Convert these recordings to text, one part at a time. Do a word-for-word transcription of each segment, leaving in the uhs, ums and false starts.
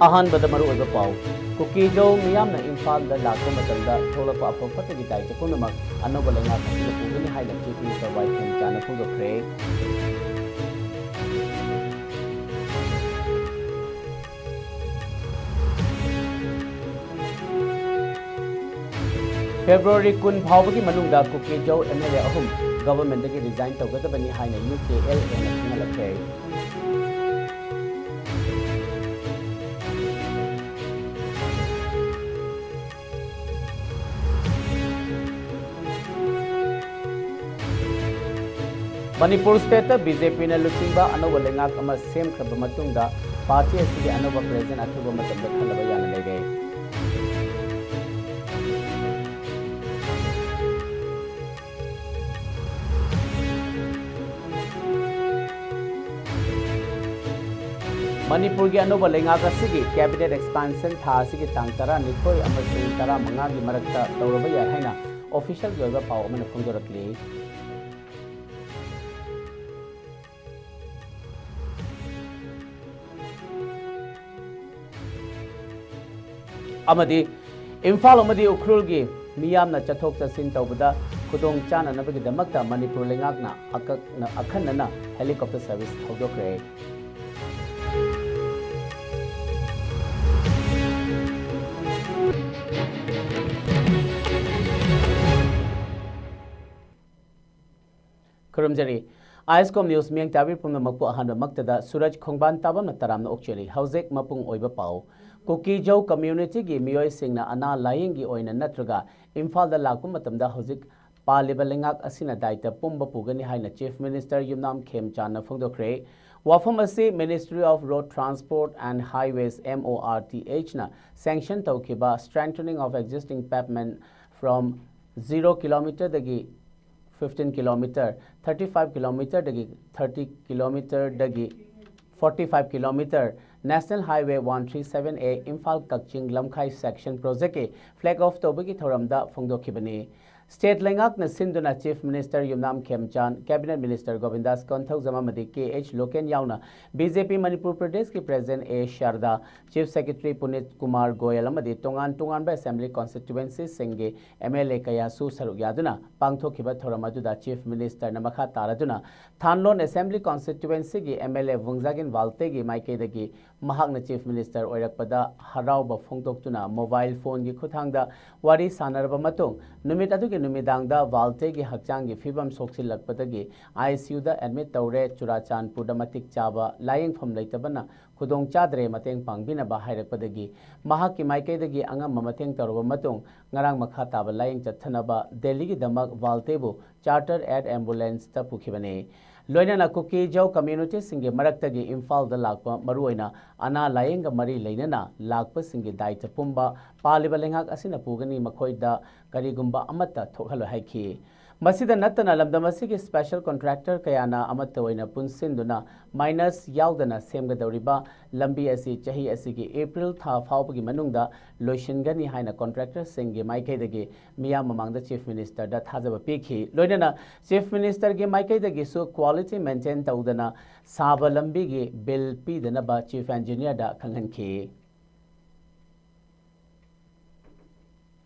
ꯑꯍꯥꯟꯕꯗ ꯃꯔꯨꯑꯣꯏꯕ ꯄꯥꯎ꯫ ꯀꯨꯀꯤꯖꯧ ꯃꯤꯌꯥꯝꯅ ꯏꯝꯐꯥꯜꯗ ꯂꯥꯛꯄ ꯃꯇꯝꯗ ꯊꯣꯛꯂꯛꯄ ꯑꯐ ꯐꯠꯇꯒꯤ ꯗꯥꯏꯇ ꯄꯨꯝꯅꯃꯛ ꯑꯅꯧꯕ ꯂꯩꯉꯥꯛ ꯑꯁꯤꯅ ꯄꯨꯒꯅꯤ ꯍꯥꯏꯅ ꯆꯤꯐ ꯃꯤꯅꯤꯁꯇꯔ ꯋꯥꯏ ꯈꯦꯝꯆꯥꯅ ꯐꯣꯡꯗꯣꯛꯈ꯭ꯔꯦ꯫ ꯐꯦꯕ꯭ꯔꯨꯋꯥꯔꯤ ꯀꯨꯟ ꯐꯥꯎꯕꯒꯤ ꯃꯅꯨꯡꯗ ꯀꯨꯀꯤꯖꯧ ꯑꯦꯝ ꯑꯦꯜ ꯑꯦ ꯑꯍꯨꯝ ꯒꯚꯔꯟꯃꯦꯟꯠꯇꯒꯤ ꯔꯤꯖꯥꯏꯟ ꯇꯧꯒꯗꯕꯅꯤ ꯍꯥꯏꯅ ꯌꯨ ꯀꯦ ꯑꯦꯜ ꯑꯦꯅ ꯈꯪꯍꯜꯂꯛꯈ꯭ꯔꯦ꯫ ꯃꯅꯤꯄꯨꯔ ꯁ꯭ꯇꯦꯠꯇ ꯕꯤ ꯖꯦ ꯄꯤꯅ ꯂꯨꯆꯤꯡꯕ ꯑꯅꯧꯕ ꯂꯩꯉꯥꯛ ꯑꯃ ꯁꯦꯝꯈ꯭ꯔꯕ ꯃꯇꯨꯡꯗ ꯄꯥꯔꯇꯤ ꯑꯁꯤꯒꯤ ꯑꯅꯧꯕ ꯄ꯭ꯔꯦꯁꯤꯗꯦꯟꯠ ꯑꯊꯨꯕ ꯃꯇꯝꯗ ꯈꯜꯂꯕ ꯌꯥꯅ ꯂꯩꯔꯦ꯫ ꯃꯅꯤꯄꯨꯔꯒꯤ ꯑꯅꯧꯕ ꯂꯩꯉꯥꯛ ꯑꯁꯤꯒꯤ ꯀꯦꯕꯤꯅꯦꯠ ꯑꯦꯛꯁꯄꯥꯟꯁꯟ ꯊꯥ ꯑꯁꯤꯒꯤ ꯇꯥꯡ ꯇꯔꯥꯅꯤꯊꯣꯏ ꯑꯃꯁꯨꯡ ꯇꯔꯥꯃꯉꯥꯒꯤ ꯃꯔꯛꯇ ꯇꯧꯔꯕ ꯌꯥꯏ ꯍꯥꯏꯅ ꯑꯣꯐꯤꯁꯤꯌꯦꯜꯒꯤ ꯑꯣꯏꯕ ꯄꯥꯎ ꯑꯃꯅ ꯐꯣꯡꯗꯣꯔꯛꯂꯤ꯫ ꯑꯃꯗꯤ ꯏꯝꯐꯥꯜ ꯑꯃꯗꯤ ꯎꯈ꯭ꯔꯨꯜꯒꯤ ꯃꯤꯌꯥꯝꯅ ꯆꯠꯊꯣꯛ ꯆꯠꯁꯤꯟ ꯇꯧꯕꯗ ꯈꯨꯗꯣꯡ ꯆꯥꯅꯅꯕꯒꯤꯗꯃꯛꯇ ꯃꯅꯤꯄꯨꯔ ꯂꯩꯉꯥꯛꯅ ꯑꯀꯛꯅ-, ꯑꯈꯟꯅꯅ ꯍꯦꯂꯤꯀꯣꯞꯇꯔ ꯁꯔꯚꯤꯁ ꯍꯧꯗꯣꯛꯈ꯭ꯔꯦ꯫ ꯈꯨꯔꯨꯝꯖꯔꯤ꯫ ꯑꯥꯏ ꯑꯦꯁ ꯀꯣꯝ ꯅ꯭ꯌꯨꯁ ꯃꯤꯠꯌꯦꯡ ꯇꯥꯕꯤꯔꯤꯕ ꯄꯨꯝꯅꯃꯛꯄꯨ ꯑꯍꯥꯟꯕꯃꯛꯇꯗ ꯁꯨꯔꯖ ꯈꯣꯡꯕꯥꯟ ꯇꯥꯕꯝꯅ ꯇꯔꯥꯝꯅ ꯑꯣꯛꯆꯔꯤ꯫ ꯍꯧꯖꯤꯛ ꯃꯄꯨꯡ ꯑꯣꯏꯕ ꯄꯥꯎ꯫ ꯀꯨꯀꯤꯖꯧ ꯀꯝꯃ꯭ꯌꯨꯅꯤꯇꯤꯒꯤ ꯃꯤꯑꯣꯏꯁꯤꯡꯅ ꯑꯅꯥ ꯂꯥꯌꯦꯡꯒꯤ ꯑꯣꯏꯅ ꯅꯠꯇ꯭ꯔꯒ ꯏꯝꯐꯥꯜꯗ ꯂꯥꯛꯄ ꯃꯇꯝꯗ ꯍꯧꯖꯤꯛ ꯄꯥꯜꯂꯤꯕ ꯂꯩꯉꯥꯛ ꯑꯁꯤꯅ ꯗꯥꯏꯇ ꯄꯨꯝꯕ ꯄꯨꯒꯅꯤ ꯍꯥꯏꯅ ꯆꯤꯐ ꯃꯤꯅꯤꯁꯇꯔ ꯌꯨꯝꯅꯥꯝ ꯈꯦꯝꯆꯥꯟꯅ ꯐꯣꯡꯗꯣꯛꯈ꯭ꯔꯦ꯫ ꯋꯥꯐꯝ ꯑꯁꯤ Ministry of Road Transport and Highways, M O R T H, ꯅ sanction ꯇꯧꯈꯤꯕ Strengthening of Existing Pavement from Zero Kilometer ꯗꯒꯤ fifteen kilometer, thirty five kilometer ꯗꯒꯤ thirty kilometer ꯗꯒꯤ forty five kilometer National Highway one three seven A Imphal Kakching Lamkhai section project ꯀꯤ flag off ꯇꯧꯕꯒꯤ ꯊꯧꯔꯝꯗ ꯐꯣꯡꯗꯣꯛꯈꯤꯕꯅꯤ꯫ State ꯂꯩꯉꯥꯛꯅ ꯁꯤꯟꯗꯨꯅ Chief Minister ꯌꯨꯝꯅꯥꯝ ꯈꯦꯝꯆꯥꯟ, Cabinet Minister ꯒꯣꯕꯤꯟꯗꯥꯁ Konthoujam ꯑꯃꯗꯤ ꯀꯦ H local ꯌꯥꯎꯅ ꯕꯤ ꯖꯦ ꯄꯤ ꯃꯅꯤꯄꯨꯔ ꯄ꯭ꯔꯗꯦꯁꯀꯤ President ꯑꯦ ꯁꯥꯔꯗꯥ, Chief Secretary ꯄꯨꯅꯤꯠ ꯀꯨꯃꯥꯔ ꯒꯣꯌꯜ ꯑꯃꯗꯤ ꯇꯣꯉꯥꯟ ꯇꯣꯉꯥꯟꯕ Assembly Constituencyꯁꯤꯡꯒꯤ ꯑꯦꯝ ꯑꯦꯜ ꯑꯦ ꯀꯌꯥꯁꯨ ꯁꯔꯨꯛ ꯌꯥꯗꯨꯅ ꯄꯥꯡꯊꯣꯛꯈꯤꯕ ꯊꯧꯔꯝ ꯑꯗꯨꯗ Chief Ministerꯅ ꯃꯈꯥ ꯇꯥꯔꯗꯨꯅ ꯊꯥꯟꯂꯣꯟ Assembly Constituencyꯒꯤ ꯑꯦꯝ ꯑꯦꯜ ꯑꯦ ꯋꯨꯡꯖꯥꯒꯤꯟ ꯋꯥꯜꯇꯦꯒꯤ ꯃꯥꯏꯀꯩꯗꯒꯤ ꯃꯍꯥꯛꯅ Chief Minister ꯑꯣꯏꯔꯛꯄꯗ ꯍꯔꯥꯎꯕ ꯐꯣꯡꯗꯣꯛꯇꯨꯅ mobile phoneꯒꯤ ꯈꯨꯠꯊꯥꯡꯗ ꯋꯥꯔꯤ ꯁꯥꯟꯅꯔꯕ ꯃꯇꯨꯡ, ꯅꯨꯃꯤꯠ ꯑꯗꯨꯒꯤ ꯅꯨꯃꯤꯗꯥꯡꯗ ꯋꯥꯜꯇꯦꯒꯤ ꯍꯛꯆꯥꯡꯒꯤ ꯐꯤꯕꯝ ꯁꯣꯛꯆꯤꯜꯂꯛꯄꯗꯒꯤ I C Uꯗ admit ꯇꯧꯔꯦ, ꯆꯨꯔꯥꯆꯥꯟꯄꯨꯔꯗ ꯃꯇꯤꯛ ꯆꯥꯕ ꯂꯥꯌꯦꯡꯐꯝ ꯂꯩꯇꯕꯅ ꯈꯨꯗꯣꯡ ꯆꯥꯗ꯭ꯔꯦ, ꯃꯇꯦꯡ ꯄꯥꯡꯕꯤꯅꯕ ꯍꯥꯏꯔꯛꯄꯗꯒꯤ ꯃꯍꯥꯛꯀꯤ ꯃꯥꯏꯀꯩꯗꯒꯤ ꯑꯉꯝꯕ ꯃꯇꯦꯡ ꯇꯧꯔꯕ ꯃꯇꯨꯡ, ꯉꯔꯥꯡ ꯃꯈꯥ ꯇꯥꯕ ꯂꯥꯌꯦꯡ ꯆꯠꯊꯅꯕ ꯗꯦꯜꯂꯤꯒꯤꯗꯃꯛ ꯋꯥꯜꯇꯦꯕꯨ charter air ambulanceꯇ ꯄꯨꯈꯤꯕꯅꯤ꯫ ꯂꯣꯏꯅꯅ ꯀꯨꯀꯤ-ꯖꯧ communityꯁꯤꯡꯒꯤ ꯃꯔꯛꯇꯒꯤ ꯏꯝꯐꯥꯜꯗ ꯂꯥꯛꯄ ꯃꯔꯨꯑꯣꯏꯅ ꯑꯅꯥ ꯂꯥꯌꯦꯡꯒ ꯃꯔꯤ ꯂꯩꯅꯅ ꯂꯥꯛꯄꯁꯤꯡꯒꯤ ꯗꯥꯏꯇ ꯄꯨꯝꯕ ꯄꯥꯜꯂꯤꯕ ꯂꯩꯉꯥꯛ ꯑꯁꯤꯅ ꯄꯨꯒꯅꯤ, ꯃꯈꯣꯏꯗ ꯀꯔꯤꯒꯨꯝꯕ ꯑꯃꯠꯇ ꯊꯣꯛꯍꯜꯂꯣꯏ ꯍꯥꯏꯈꯤ꯫ ꯃꯁꯤꯗ ꯅꯠꯇꯅ ꯂꯝꯗꯝ ꯑꯁꯤꯒꯤ special contractor ꯀꯌꯥꯅ ꯑꯃꯠꯇ ꯑꯣꯏꯅ ꯄꯨꯟꯁꯤꯟꯗꯨꯅ minus ꯌꯥꯎꯗꯅ ꯁꯦꯝꯒꯗꯧꯔꯤꯕ ꯂꯝꯕꯤ ꯑꯁꯤ ꯆꯍꯤ ꯑꯁꯤꯒꯤ April ꯊꯥ ꯐꯥꯎꯕꯒꯤ ꯃꯅꯨꯡꯗ ꯂꯣꯏꯁꯤꯟꯒꯅꯤ ꯍꯥꯏꯅ contractorꯁꯤꯡꯒꯤ ꯃꯥꯏꯀꯩꯗꯒꯤ ꯃꯤꯌꯥꯝ ꯃꯃꯥꯡꯗ Chief Ministerꯗ ꯊꯥꯖꯕ ꯄꯤꯈꯤ꯫ ꯂꯣꯏꯅꯅ Chief Ministerꯒꯤ ꯃꯥꯏꯀꯩꯗꯒꯤꯁꯨ quality maintain ꯇꯧꯗꯅ ꯁꯥꯕ ꯂꯝꯕꯤꯒꯤ bill ꯄꯤꯗꯅꯕ Chief Engineerꯗ ꯈꯪꯍꯟꯈꯤ꯫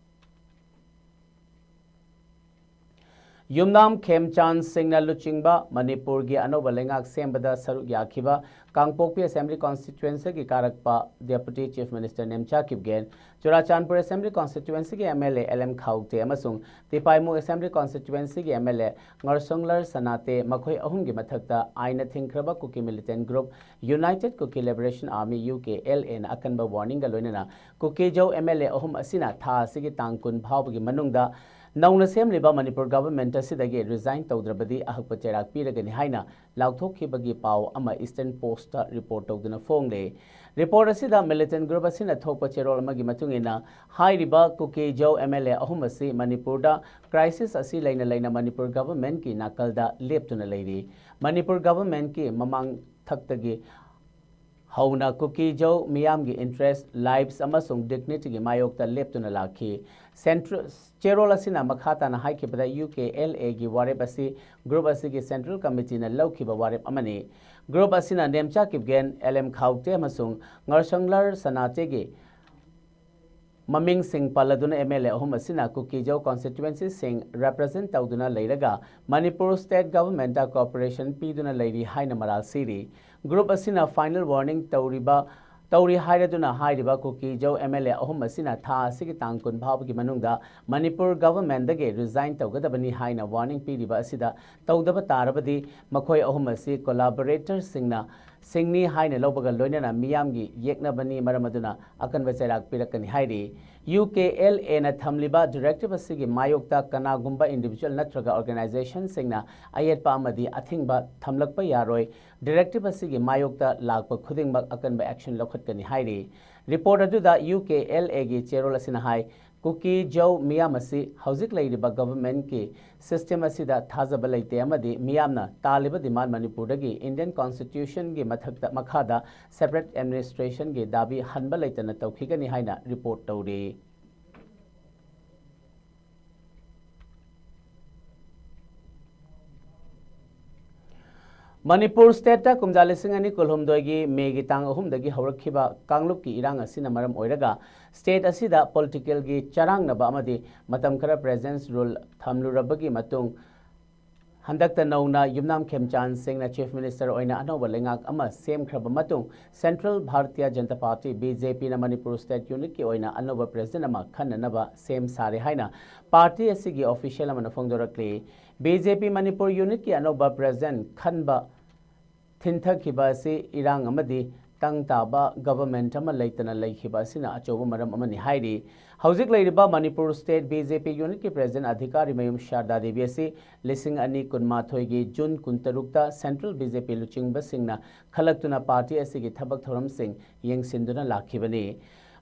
ꯌꯨꯝꯅꯥꯝ ꯈꯦꯝꯆꯥꯟ ꯁꯤꯡꯅ ꯂꯨꯆꯤꯡꯕ ꯃꯅꯤꯄꯨꯔꯒꯤ ꯑꯅꯧꯕ ꯂꯩꯉꯥꯛ ꯁꯦꯝꯕꯗ ꯁꯔꯨꯛ ꯌꯥꯈꯤꯕ ꯀꯥꯡꯄꯣꯛꯄꯤ Assembly Constituencyꯒꯤ ꯀꯥꯔꯛꯄ Deputy Chief Minister Nemcha Kipgen, Churachandpur Assembly Constituencyꯒꯤ M L A L M ꯈꯥꯎꯇꯦ ꯑꯃꯁꯨꯡ ꯇꯤꯄꯥꯏꯃꯨ Assembly Constituencyꯒꯤ M L A ꯉꯔꯁꯣꯡꯂꯔ ꯁꯅꯥꯇꯦ, ꯃꯈꯣꯏ ꯑꯍꯨꯝꯒꯤ ꯃꯊꯛꯇ ꯑꯥꯏꯟꯅ ꯊꯤꯡꯈ꯭ꯔꯕ ꯀꯨꯀꯤ militant group United Kuki Liberation Army, U K L Aꯅ ꯑꯀꯟꯕ warningꯒ ꯂꯣꯏꯅꯅ ꯀꯨꯀꯤꯖꯧ M L A ꯑꯍꯨꯝ ꯑꯁꯤꯅ ꯊꯥ ꯑꯁꯤꯒꯤ ꯇꯥꯡ ꯀꯨꯟ ꯐꯥꯎꯕꯒꯤ ꯃꯅꯨꯡꯗ ꯅꯧꯅ ꯁꯦꯝꯂꯤꯕ ꯃꯅꯤꯄꯨꯔ government ꯑꯁꯤꯗꯒꯤ resign ꯇꯧꯗ꯭ꯔꯕꯗꯤ ꯑꯍꯛꯄ ꯆꯩꯔꯥꯛ ꯄꯤꯔꯒꯅꯤ ꯍꯥꯏꯅ ꯂꯥꯎꯊꯣꯛꯈꯤꯕꯒꯤ ꯄꯥꯎ ꯑꯃ Eastern Postꯇ report ꯇꯧꯗꯨꯅ ꯐꯣꯡꯂꯦ꯫ Report ꯑꯁꯤꯗ militant group ꯑꯁꯤꯅ ꯊꯣꯛꯄ ꯆꯦꯔꯣꯜ ꯑꯃꯒꯤ ꯃꯇꯨꯡ ꯏꯟꯅ, ꯍꯥꯏꯔꯤꯕ ꯀꯨꯀꯤꯖꯧ M L A ꯑꯍꯨꯝ ꯑꯁꯤ ꯃꯅꯤꯄꯨꯔꯗ crisis ꯑꯁꯤ ꯂꯩꯅ ꯂꯩꯅ ꯃꯅꯤꯄꯨꯔ governmentꯀꯤ ꯅꯥꯀꯜꯗ ꯂꯦꯞꯇꯨꯅ ꯂꯩꯔꯤ꯫ ꯃꯅꯤꯄꯨꯔ governmentꯀꯤ ꯃꯃꯥꯡ ꯊꯛꯇꯒꯤ ꯍꯧꯅ ꯀꯨꯀꯤ ꯖꯧ ꯃꯤꯌꯥꯝꯒꯤ interest, lives ꯑꯃꯁꯨꯡ dignityꯒꯤ ꯃꯥꯌꯣꯛꯇ ꯂꯦꯞꯇꯨꯅ ꯂꯥꯛꯈꯤ꯫ Central ꯆꯦꯔꯣꯜ ꯑꯁꯤꯅ ꯃꯈꯥ ꯇꯥꯅ ꯍꯥꯏꯈꯤꯕꯗ, UKLAꯒꯤ ꯋꯥꯔꯦꯞ ꯑꯁꯤ group ꯑꯁꯤꯒꯤ Central Committeeꯅ ꯂꯧꯈꯤꯕ ꯋꯥꯔꯦꯞ ꯑꯃꯅꯤ꯫ Group ꯑꯁꯤꯅ ꯅꯦꯝꯆꯥ ꯀꯤꯞꯒꯦꯟ, LM ꯈꯥꯎꯇꯦ ꯑꯃꯁꯨꯡ ꯉꯔꯁꯪꯂꯔ ꯁꯅꯥꯇꯦꯒꯤ ꯃꯃꯤꯡꯁꯤꯡ ꯄꯜꯂꯗꯨꯅ MLA ꯑꯍꯨꯝ ꯑꯁꯤꯅ ꯀꯨꯀꯤ ꯖꯧ constituencyꯁꯤꯡ represent ꯇꯧꯗꯨꯅ ꯂꯩꯔꯒ ꯃꯅꯤꯄꯨꯔ state governmentꯇ cooperation ꯄꯤꯗꯨꯅ ꯂꯩꯔꯤ ꯍꯥꯏꯅ ꯃꯔꯥꯜ ꯁꯤꯔꯤ꯫ Group ꯑꯁꯤꯅ final warning ꯇꯧꯔꯤꯕ, ꯇꯧꯔꯤ ꯍꯥꯏꯔꯗꯨꯅ ꯍꯥꯏꯔꯤꯕ ꯀꯨꯀꯤ ꯖꯧ MLA ꯑꯍꯨꯝ ꯑꯁꯤꯅ ꯊꯥ ꯑꯁꯤꯒꯤ ꯇꯥꯡ ꯀꯨꯟ ꯐꯥꯎꯕꯒꯤ ꯃꯅꯨꯡꯗ ꯃꯅꯤꯄꯨꯔ governmentꯗꯒꯤ resign ꯇꯧꯒꯗꯕꯅꯤ ꯍꯥꯏꯅ warning ꯄꯤꯔꯤꯕ ꯑꯁꯤꯗ ꯇꯧꯗꯕ ꯇꯥꯔꯕꯗꯤ ꯃꯈꯣꯏ ꯑꯍꯨꯝ ꯑꯁꯤ collaboratorꯁꯤꯡꯅ ꯁꯤꯡꯅꯤ ꯍꯥꯏꯅ ꯂꯧꯕꯒ ꯂꯣꯏꯅꯅ ꯃꯤꯌꯥꯝꯒꯤ ꯌꯦꯛꯅꯕꯅꯤ, ꯃꯔꯝ ꯑꯗꯨꯅ ꯑꯀꯟꯕ ꯆꯩꯔꯥꯛ ꯄꯤꯔꯛꯀꯅꯤ ꯍꯥꯏꯔꯤ꯫ UKLAꯅ ꯊꯝꯂꯤꯕ directive ꯑꯁꯤꯒꯤ ꯃꯥꯌꯣꯛꯇ ꯀꯅꯥꯒꯨꯝꯕ individual ꯅꯠꯇ꯭ꯔꯒ organizationꯁꯤꯡꯅ ꯑꯌꯦꯠꯄ ꯑꯃꯗꯤ ꯑꯊꯤꯡꯕ ꯊꯝꯂꯛꯄ ꯌꯥꯔꯣꯏ꯫ Directive ꯑꯁꯤꯒꯤ ꯃꯥꯌꯣꯛꯇ ꯂꯥꯛꯄ ꯈꯨꯗꯤꯡꯃꯛ ꯑꯀꯟꯕ action ꯂꯧꯈꯠꯀꯅꯤ ꯍꯥꯏꯔꯤ꯫ Report ꯑꯗꯨꯗ UKLAꯒꯤ ꯆꯦꯔꯣꯜ ꯑꯁꯤꯅ ꯍꯥꯏ, ꯀꯨꯀꯤ ꯖꯧ ꯃꯤꯌꯥꯝ ꯑꯁꯤ ꯍꯧꯖꯤꯛ ꯂꯩꯔꯤꯕ governmentꯀꯤ system ꯑꯁꯤꯗ ꯊꯥꯖꯕ ꯂꯩꯇꯦ ꯑꯃꯗꯤ ꯃꯤꯌꯥꯝꯅ ꯇꯥꯜꯂꯤꯕ demand ꯃꯅꯤꯄꯨꯔꯗꯒꯤ Indian constitutionꯒꯤ ꯃꯊꯛꯇ, ꯃꯈꯥꯗ separate administrationꯒꯤ ꯗꯥꯕꯤ ꯍꯟꯕ ꯂꯩꯇꯅ ꯇꯧꯈꯤꯒꯅꯤ ꯍꯥꯏꯅ report ꯇꯧꯔꯤ꯫ ꯃꯅꯤꯄꯨꯔ stateꯇ ꯀꯨꯝꯖꯥ ꯂꯤꯁꯤꯡ ꯑꯅꯤ ꯀꯨꯟꯍꯨꯝꯗꯣꯏꯒꯤ Mayꯒꯤ ꯇꯥꯡ ꯑꯍꯨꯝꯗꯒꯤ ꯍꯧꯔꯛꯈꯤꯕ ꯀꯥꯡꯂꯨꯞꯀꯤ ꯏꯔꯥꯡ ꯑꯁꯤꯅ ꯃꯔꯝ ꯑꯣꯏꯔꯒ state ꯑꯁꯤꯗ politicalꯒꯤ ꯆꯔꯥꯡꯅꯕ ꯑꯃꯗꯤ ꯃꯇꯝ ꯈꯔ president's rule ꯊꯝꯂꯨꯔꯕꯒꯤ ꯃꯇꯨꯡ, ꯍꯟꯗꯛꯇ ꯅꯧꯅ ꯌꯨꯝꯅꯥꯝ ꯈꯦꯝꯆꯥꯟ ꯁꯤꯡꯅ Chief Minister ꯑꯣꯏꯅ ꯑꯅꯧꯕ ꯂꯩꯉꯥꯛ ꯑꯃ ꯁꯦꯝꯈ꯭ꯔꯕ ꯃꯇꯨꯡ, Central Bharatiya Janata Party, BJPꯅ Manipur state unitꯀꯤ ꯑꯣꯏꯅ ꯑꯅꯧꯕ president ꯑꯃ ꯈꯟꯅꯅꯕ ꯁꯦꯝ ꯁꯥꯔꯦ ꯍꯥꯏꯅ party ꯑꯁꯤꯒꯤ official ꯑꯃꯅ ꯐꯣꯡꯗꯣꯔꯛꯂꯤ꯫ BJP ꯃꯅꯤꯄꯨꯔ unitꯀꯤ ꯑꯅꯧꯕ president ꯈꯟꯕ ꯊꯤꯟꯊꯈꯤꯕ ꯑꯁꯤ ꯏꯔꯥꯡ ꯑꯃꯗꯤ ꯇꯪ ꯇꯥꯕ government ꯑꯃ ꯂꯩꯇꯅ ꯂꯩꯈꯤꯕ ꯑꯁꯤꯅ ꯑꯆꯧꯕ ꯃꯔꯝ ꯑꯃꯅꯤ ꯍꯥꯏꯔꯤ꯫ ꯍꯧꯖꯤꯛ ꯂꯩꯔꯤꯕ ꯃꯅꯤꯄꯨꯔ state BJP unitꯀꯤ president ꯑꯙꯤꯀꯥꯔꯤ ꯃꯌꯨꯝ ꯁꯥꯔꯗꯥ ꯗꯦꯕꯤ ꯑꯁꯤ ꯂꯤꯁꯤꯡ ꯑꯅꯤ ꯀꯨꯟꯃꯥꯊꯣꯏꯒꯤ June ꯀꯨꯟꯇꯔꯨꯛꯇ Central BJP ꯂꯨꯆꯤꯡꯕꯁꯤꯡꯅ ꯈꯜꯂꯛꯇꯨꯅ party ꯑꯁꯤꯒꯤ ꯊꯕꯛ ꯊꯧꯔꯝꯁꯤꯡ ꯌꯦꯡꯁꯤꯟꯗꯨꯅ ꯂꯥꯛꯈꯤꯕꯅꯤ꯫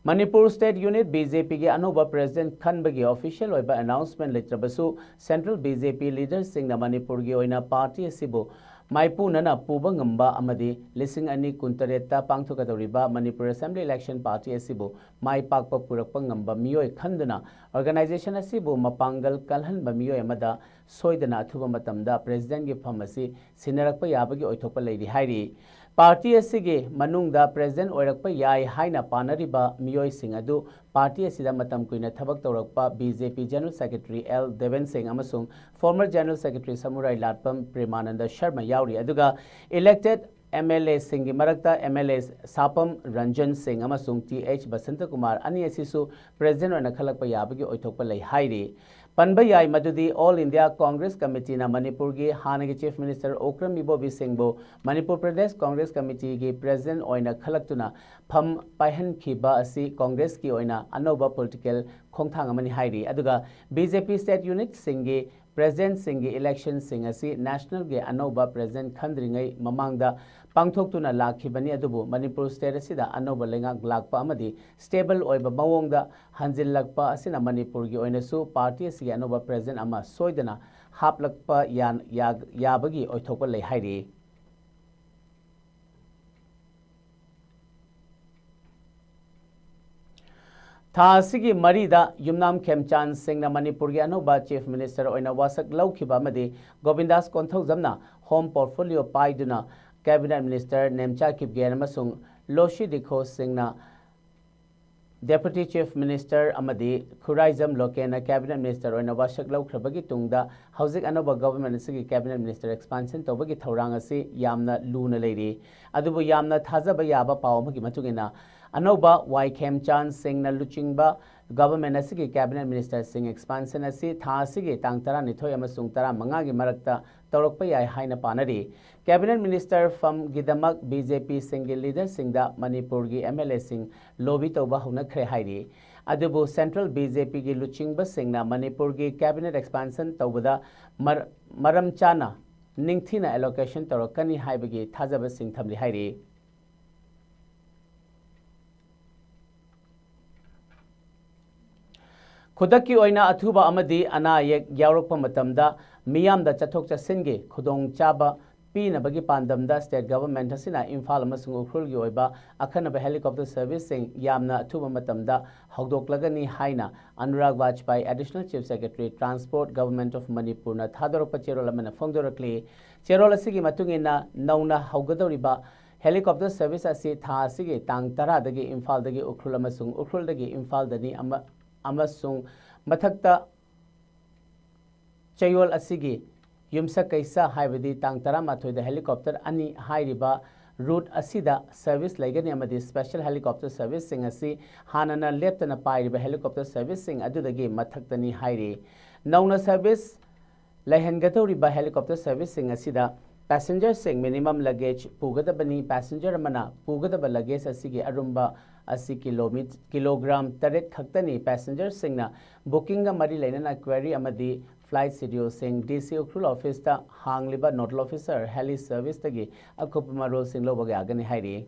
ꯃꯅꯤꯄꯨꯔ state unit BJPꯒꯤ ꯑꯅꯧꯕ president ꯈꯟꯕꯒꯤ official ꯑꯣꯏꯕ announcement ꯂꯩꯇ꯭ꯔꯕꯁꯨ, Central BJP leaderꯁꯤꯡꯅ ꯃꯅꯤꯄꯨꯔꯒꯤ ꯑꯣꯏꯅ party ꯑꯁꯤꯕꯨ ꯃꯥꯏꯄꯨꯅꯅ ꯄꯨꯕ ꯉꯝꯕ ꯑꯃꯗꯤ ꯂꯤꯁꯤꯡ ꯑꯅꯤ ꯀꯨꯟꯇꯔꯦꯠꯇ ꯄꯥꯡꯊꯣꯛꯀꯗꯧꯔꯤꯕ ꯃꯅꯤꯄꯨꯔ Assembly Election Party ꯑꯁꯤꯕꯨ ꯃꯥꯏ ꯄꯥꯛꯄ ꯄꯨꯔꯛꯄ ꯉꯝꯕ ꯃꯤꯑꯣꯏ ꯈꯟꯗꯨꯅ organization ꯑꯁꯤꯕꯨ ꯃꯄꯥꯡꯒꯜ ꯀꯜꯍꯟꯕ ꯃꯤꯑꯣꯏ ꯑꯃꯗ ꯁꯣꯏꯗꯅ ꯑꯊꯨꯕ ꯃꯇꯝꯗ Presidentꯀꯤ ꯐꯝ ꯑꯁꯤ ꯁꯤꯟꯅꯔꯛꯄ ꯌꯥꯕꯒꯤ ꯑꯣꯏꯊꯣꯛꯄ ꯂꯩꯔꯤ ꯍꯥꯏꯔꯤ꯫ Party ꯑꯁꯤꯒꯤ ꯃꯅꯨꯡꯗ President ꯑꯣꯏꯔꯛꯄ ꯌꯥꯏ ꯍꯥꯏꯅ ꯄꯥꯅꯔꯤꯕ ꯃꯤꯑꯣꯏꯁꯤꯡ ꯑꯗꯨ party ꯑꯁꯤꯗ ꯃꯇꯝ ꯀꯨꯏꯅ ꯊꯕꯛ ꯇꯧꯔꯛꯄ BJP General Secretary L Deben ꯁꯤꯡ ꯑꯃꯁꯨꯡ former General Secretary ꯁꯃꯨꯔꯥꯏ ꯂꯥꯠꯄꯝ ꯄ꯭ꯔꯦꯃꯥꯅꯟꯗ ꯁꯔꯃ ꯌꯥꯎꯔꯤ꯫ ꯑꯗꯨꯒ elected MLAꯁꯤꯡꯒꯤ ꯃꯔꯛꯇ MLA ꯁꯥꯄꯝ ꯔꯟꯖꯟ ꯁꯤꯡ ꯑꯃꯁꯨꯡ ꯇꯤ ꯑꯩꯆ ꯕꯁꯟꯇ ꯀꯨꯃꯥꯔ ꯑꯅꯤ ꯑꯁꯤꯁꯨ President ꯑꯣꯏꯅ ꯈꯜꯂꯛꯄ ꯌꯥꯕꯒꯤ ꯑꯣꯏꯊꯣꯛꯄ ꯂꯩ ꯍꯥꯏꯔꯤ꯫ ꯄꯟꯕ ꯌꯥꯏ ꯃꯗꯨꯗꯤ All India Congress Committeeꯅ ꯃꯅꯤꯄꯨꯔꯒꯤ ꯍꯥꯟꯅꯒꯤ Chief Minister ꯑꯣꯀ꯭ꯔꯝ ꯏꯕꯣꯕꯤ ꯁꯤꯡꯕꯨ ꯃꯅꯤꯄꯨꯔ ꯄ꯭ꯔꯗꯦꯁ Congress Committeeꯒꯤ President ꯑꯣꯏꯅ ꯈꯜꯂꯛꯇꯨꯅ ꯐꯝ ꯄꯥꯏꯍꯟꯈꯤꯕ ꯑꯁꯤ Congressꯀꯤ ꯑꯣꯏꯅ ꯑꯅꯧꯕ political ꯈꯣꯡꯊꯥꯡ ꯑꯃꯅꯤ ꯍꯥꯏꯔꯤ꯫ ꯑꯗꯨꯒ BJP state unitꯁꯤꯡꯒꯤ Presidentꯁꯤꯡꯒꯤ electionꯁꯤꯡ ꯑꯁꯤ nationalꯒꯤ ꯑꯅꯧꯕ President ꯈꯟꯗ꯭ꯔꯤꯉꯩ ꯃꯃꯥꯡꯗ ꯄꯥꯡꯊꯣꯛꯇꯨꯅ ꯂꯥꯛꯈꯤꯕꯅꯤ꯫ ꯑꯗꯨꯕꯨ ꯃꯅꯤꯄꯨꯔ state ꯑꯁꯤꯗ ꯑꯅꯧꯕ ꯂꯩꯉꯥꯛ ꯂꯥꯛꯄ ꯑꯃꯗꯤ stable ꯑꯣꯏꯕ ꯃꯑꯣꯡꯗ ꯍꯟꯖꯤꯜꯂꯛꯄ ꯑꯁꯤꯅ ꯃꯅꯤꯄꯨꯔꯒꯤ ꯑꯣꯏꯅꯁꯨ party ꯑꯁꯤꯒꯤ ꯑꯅꯧꯕ President ꯑꯃ ꯁꯣꯏꯗꯅ ꯍꯥꯞꯂꯛꯄ ꯌꯥ-, ꯌꯥ-, ꯌꯥꯕꯒꯤ ꯑꯣꯏꯊꯣꯛꯄ ꯂꯩ ꯍꯥꯏꯔꯤ꯫ ꯊꯥ ꯑꯁꯤꯒꯤ ꯃꯔꯤꯗ ꯌꯨꯝꯅꯥꯝ ꯈꯦꯝꯆꯥꯟ ꯁꯤꯡꯅ ꯃꯅꯤꯄꯨꯔꯒꯤ ꯑꯅꯧꯕ Chief Minister ꯑꯣꯏꯅ ꯋꯥꯁꯛ ꯂꯧꯈꯤꯕ ꯑꯃꯗꯤ ꯒꯣꯕꯤꯟꯗꯥꯁ ꯀꯣꯟꯊꯧꯖꯝꯅ Home Portfolio ꯄꯥꯏꯗꯨꯅ Cabinet Minister ꯅꯦꯝꯆꯥ ꯀꯤꯞꯒꯦꯟ ꯑꯃꯁꯨꯡ ꯂꯣꯁꯤ ꯗꯤꯈꯣ ꯁꯤꯡꯅ Deputy Chief Minister ꯑꯃꯗꯤ ꯈꯨꯔꯥꯏꯖꯝ ꯂꯣꯀꯦꯟꯅ Cabinet Minister ꯑꯣꯏꯅ ꯋꯥꯁꯛ ꯂꯧꯈ꯭ꯔꯕꯒꯤ ꯇꯨꯡꯗ ꯍꯧꯖꯤꯛ ꯑꯅꯧꯕ government ꯑꯁꯤꯒꯤ Cabinet Minister expansion ꯇꯧꯕꯒꯤ ꯊꯧꯔꯥꯡ ꯑꯁꯤ ꯌꯥꯝꯅ ꯂꯨꯅ ꯂꯩꯔꯤ꯫ ꯑꯗꯨꯕꯨ ꯌꯥꯝꯅ ꯊꯥꯖꯕ ꯌꯥꯕ ꯄꯥꯎ ꯑꯃꯒꯤ ꯃꯇꯨꯡ ꯏꯟꯅ, ꯑꯅꯧꯕ ꯋꯥꯏ ꯈꯦꯝꯆꯥꯟ ꯁꯤꯡꯅ ꯂꯨꯆꯤꯡꯕ government ꯑꯁꯤꯒꯤ Cabinet Ministerꯁꯤꯡ expansion ꯑꯁꯤ ꯊꯥ ꯑꯁꯤꯒꯤ ꯇꯥꯡ ꯇꯔꯥꯅꯤꯊꯣꯏ ꯑꯃꯁꯨꯡ ꯇꯔꯥꯃꯉꯥꯒꯤ ꯃꯔꯛꯇ ꯇꯧꯔꯛꯄ ꯌꯥꯏ ꯍꯥꯏꯅ ꯄꯥꯅꯔꯤ꯫ Cabinet Minister ꯐꯝꯒꯤꯗꯃꯛ BJPꯁꯤꯡꯒꯤ leaderꯁꯤꯡꯗ ꯃꯅꯤꯄꯨꯔꯒꯤ MLAꯁꯤꯡ lobby ꯇꯧꯕ ꯍꯧꯅꯈ꯭ꯔꯦ ꯍꯥꯏꯔꯤ꯫ ꯑꯗꯨꯕꯨ central BJPꯒꯤ ꯂꯨꯆꯤꯡꯕꯁꯤꯡꯅ ꯃꯅꯤꯄꯨꯔꯒꯤ cabinet expansion ꯇꯧꯕꯗ ꯃꯔ-, ꯃꯔꯝ ꯆꯥꯅ ꯅꯤꯡꯊꯤꯅ allocation ꯇꯧꯔꯛꯀꯅꯤ ꯍꯥꯏꯕꯒꯤ ꯊꯥꯖꯕꯁꯤꯡ ꯊꯝꯂꯤ ꯍꯥꯏꯔꯤ꯫ ꯈꯨꯗꯛꯀꯤ ꯑꯣꯏꯅ ꯑꯊꯨꯕ ꯑꯃꯗꯤ ꯑꯅꯥ ꯑꯌꯦꯛ ꯌꯥꯎꯔꯛꯄ ꯃꯇꯝꯗ ꯃꯤꯌꯥꯝꯗ ꯆꯠꯊꯣꯛ ꯆꯠꯁꯤꯟꯒꯤ ꯈꯨꯗꯣꯡꯆꯥꯕ ꯄꯤꯅꯕꯒꯤ ꯄꯥꯟꯗꯝꯗ state government ꯑꯁꯤꯅ ꯏꯝꯐꯥꯜ ꯑꯃꯁꯨꯡ ꯎꯈ꯭ꯔꯨꯜꯒꯤ ꯑꯣꯏꯕ ꯑꯈꯟꯅꯕ helicopter serviceꯁꯤꯡ ꯌꯥꯝꯅ ꯑꯊꯨꯕ ꯃꯇꯝꯗ ꯍꯧꯗꯣꯛꯂꯒꯅꯤ ꯍꯥꯏꯅ Anurag ꯕꯥꯖꯄꯥꯏ, Additional Chief Secretary, Transport, Government of Manipurꯅ ꯊꯥꯗꯣꯔꯛꯄ ꯆꯦꯔꯣꯜ ꯑꯃꯅ ꯐꯣꯡꯗꯣꯔꯛꯂꯤ꯫ ꯆꯦꯔꯣꯜ ꯑꯁꯤꯒꯤ ꯃꯇꯨꯡ ꯏꯟꯅ, ꯅꯧꯅ ꯍꯧꯒꯗꯧꯔꯤꯕ helicopter service ꯑꯁꯤ ꯊꯥ ꯑꯁꯤꯒꯤ ꯇꯥꯡ ꯇꯔꯥꯗꯒꯤ ꯏꯝꯐꯥꯜꯗꯒꯤ ꯎꯈ꯭ꯔꯨꯜ ꯑꯃꯁꯨꯡ ꯎꯈ꯭ꯔꯨꯜꯗꯒꯤ ꯏꯝꯐꯥꯜꯗꯅꯤ ꯑꯃ-, ꯑꯃꯁꯨꯡ ꯃꯊꯛꯇ ꯆꯌꯣꯜ ꯑꯁꯤꯒꯤ ꯌꯨꯝꯁꯀꯩꯁ, ꯍꯥꯏꯕꯗꯤ ꯇꯥꯡ ꯇꯔꯥꯃꯥꯊꯣꯏꯗ helicopter ꯑꯅꯤ ꯍꯥꯏꯔꯤꯕ route ꯑꯁꯤꯗ service ꯂꯩꯒꯅꯤ ꯑꯃꯗꯤ special helicopter serviceꯁꯤꯡ ꯑꯁꯤ ꯍꯥꯟꯅꯅ ꯂꯦꯞꯇꯅ ꯄꯥꯏꯔꯤꯕ helicopter serviceꯁꯤꯡ ꯑꯗꯨꯗꯒꯤ ꯃꯊꯛꯇꯅꯤ ꯍꯥꯏꯔꯤ꯫ ꯅꯧꯅ service ꯂꯩꯍꯟꯒꯗꯧꯔꯤꯕ helicopter serviceꯁꯤꯡ ꯑꯁꯤꯗ passengerꯁꯤꯡ minimum luggage ꯄꯨꯒꯗꯕꯅꯤ꯫ Passenger ꯑꯃꯅ ꯄꯨꯒꯗꯕ luggage ꯑꯁꯤꯒꯤ ꯑꯔꯨꯝꯕ ꯑꯁꯤ ꯀꯤꯂꯣꯃꯤ-, ꯀꯤꯂꯣꯒ꯭ꯔꯥꯝ ꯇꯔꯦꯠ ꯈꯛꯇꯅꯤ꯫ Passengerꯁꯤꯡꯅ bookingꯒ ꯃꯔꯤ ꯂꯩꯅꯅ query ꯑꯃꯗꯤ flight scheduleꯁꯤꯡ D C Ukhrul officeꯇ ꯍꯥꯡꯂꯤꯕ nodal officer, heli serviceꯇꯒꯤ ꯑꯀꯨꯞꯄ ꯃꯔꯣꯜꯁꯤꯡ ꯂꯧꯕ ꯌꯥꯒꯅꯤ ꯍꯥꯏꯔꯤ꯫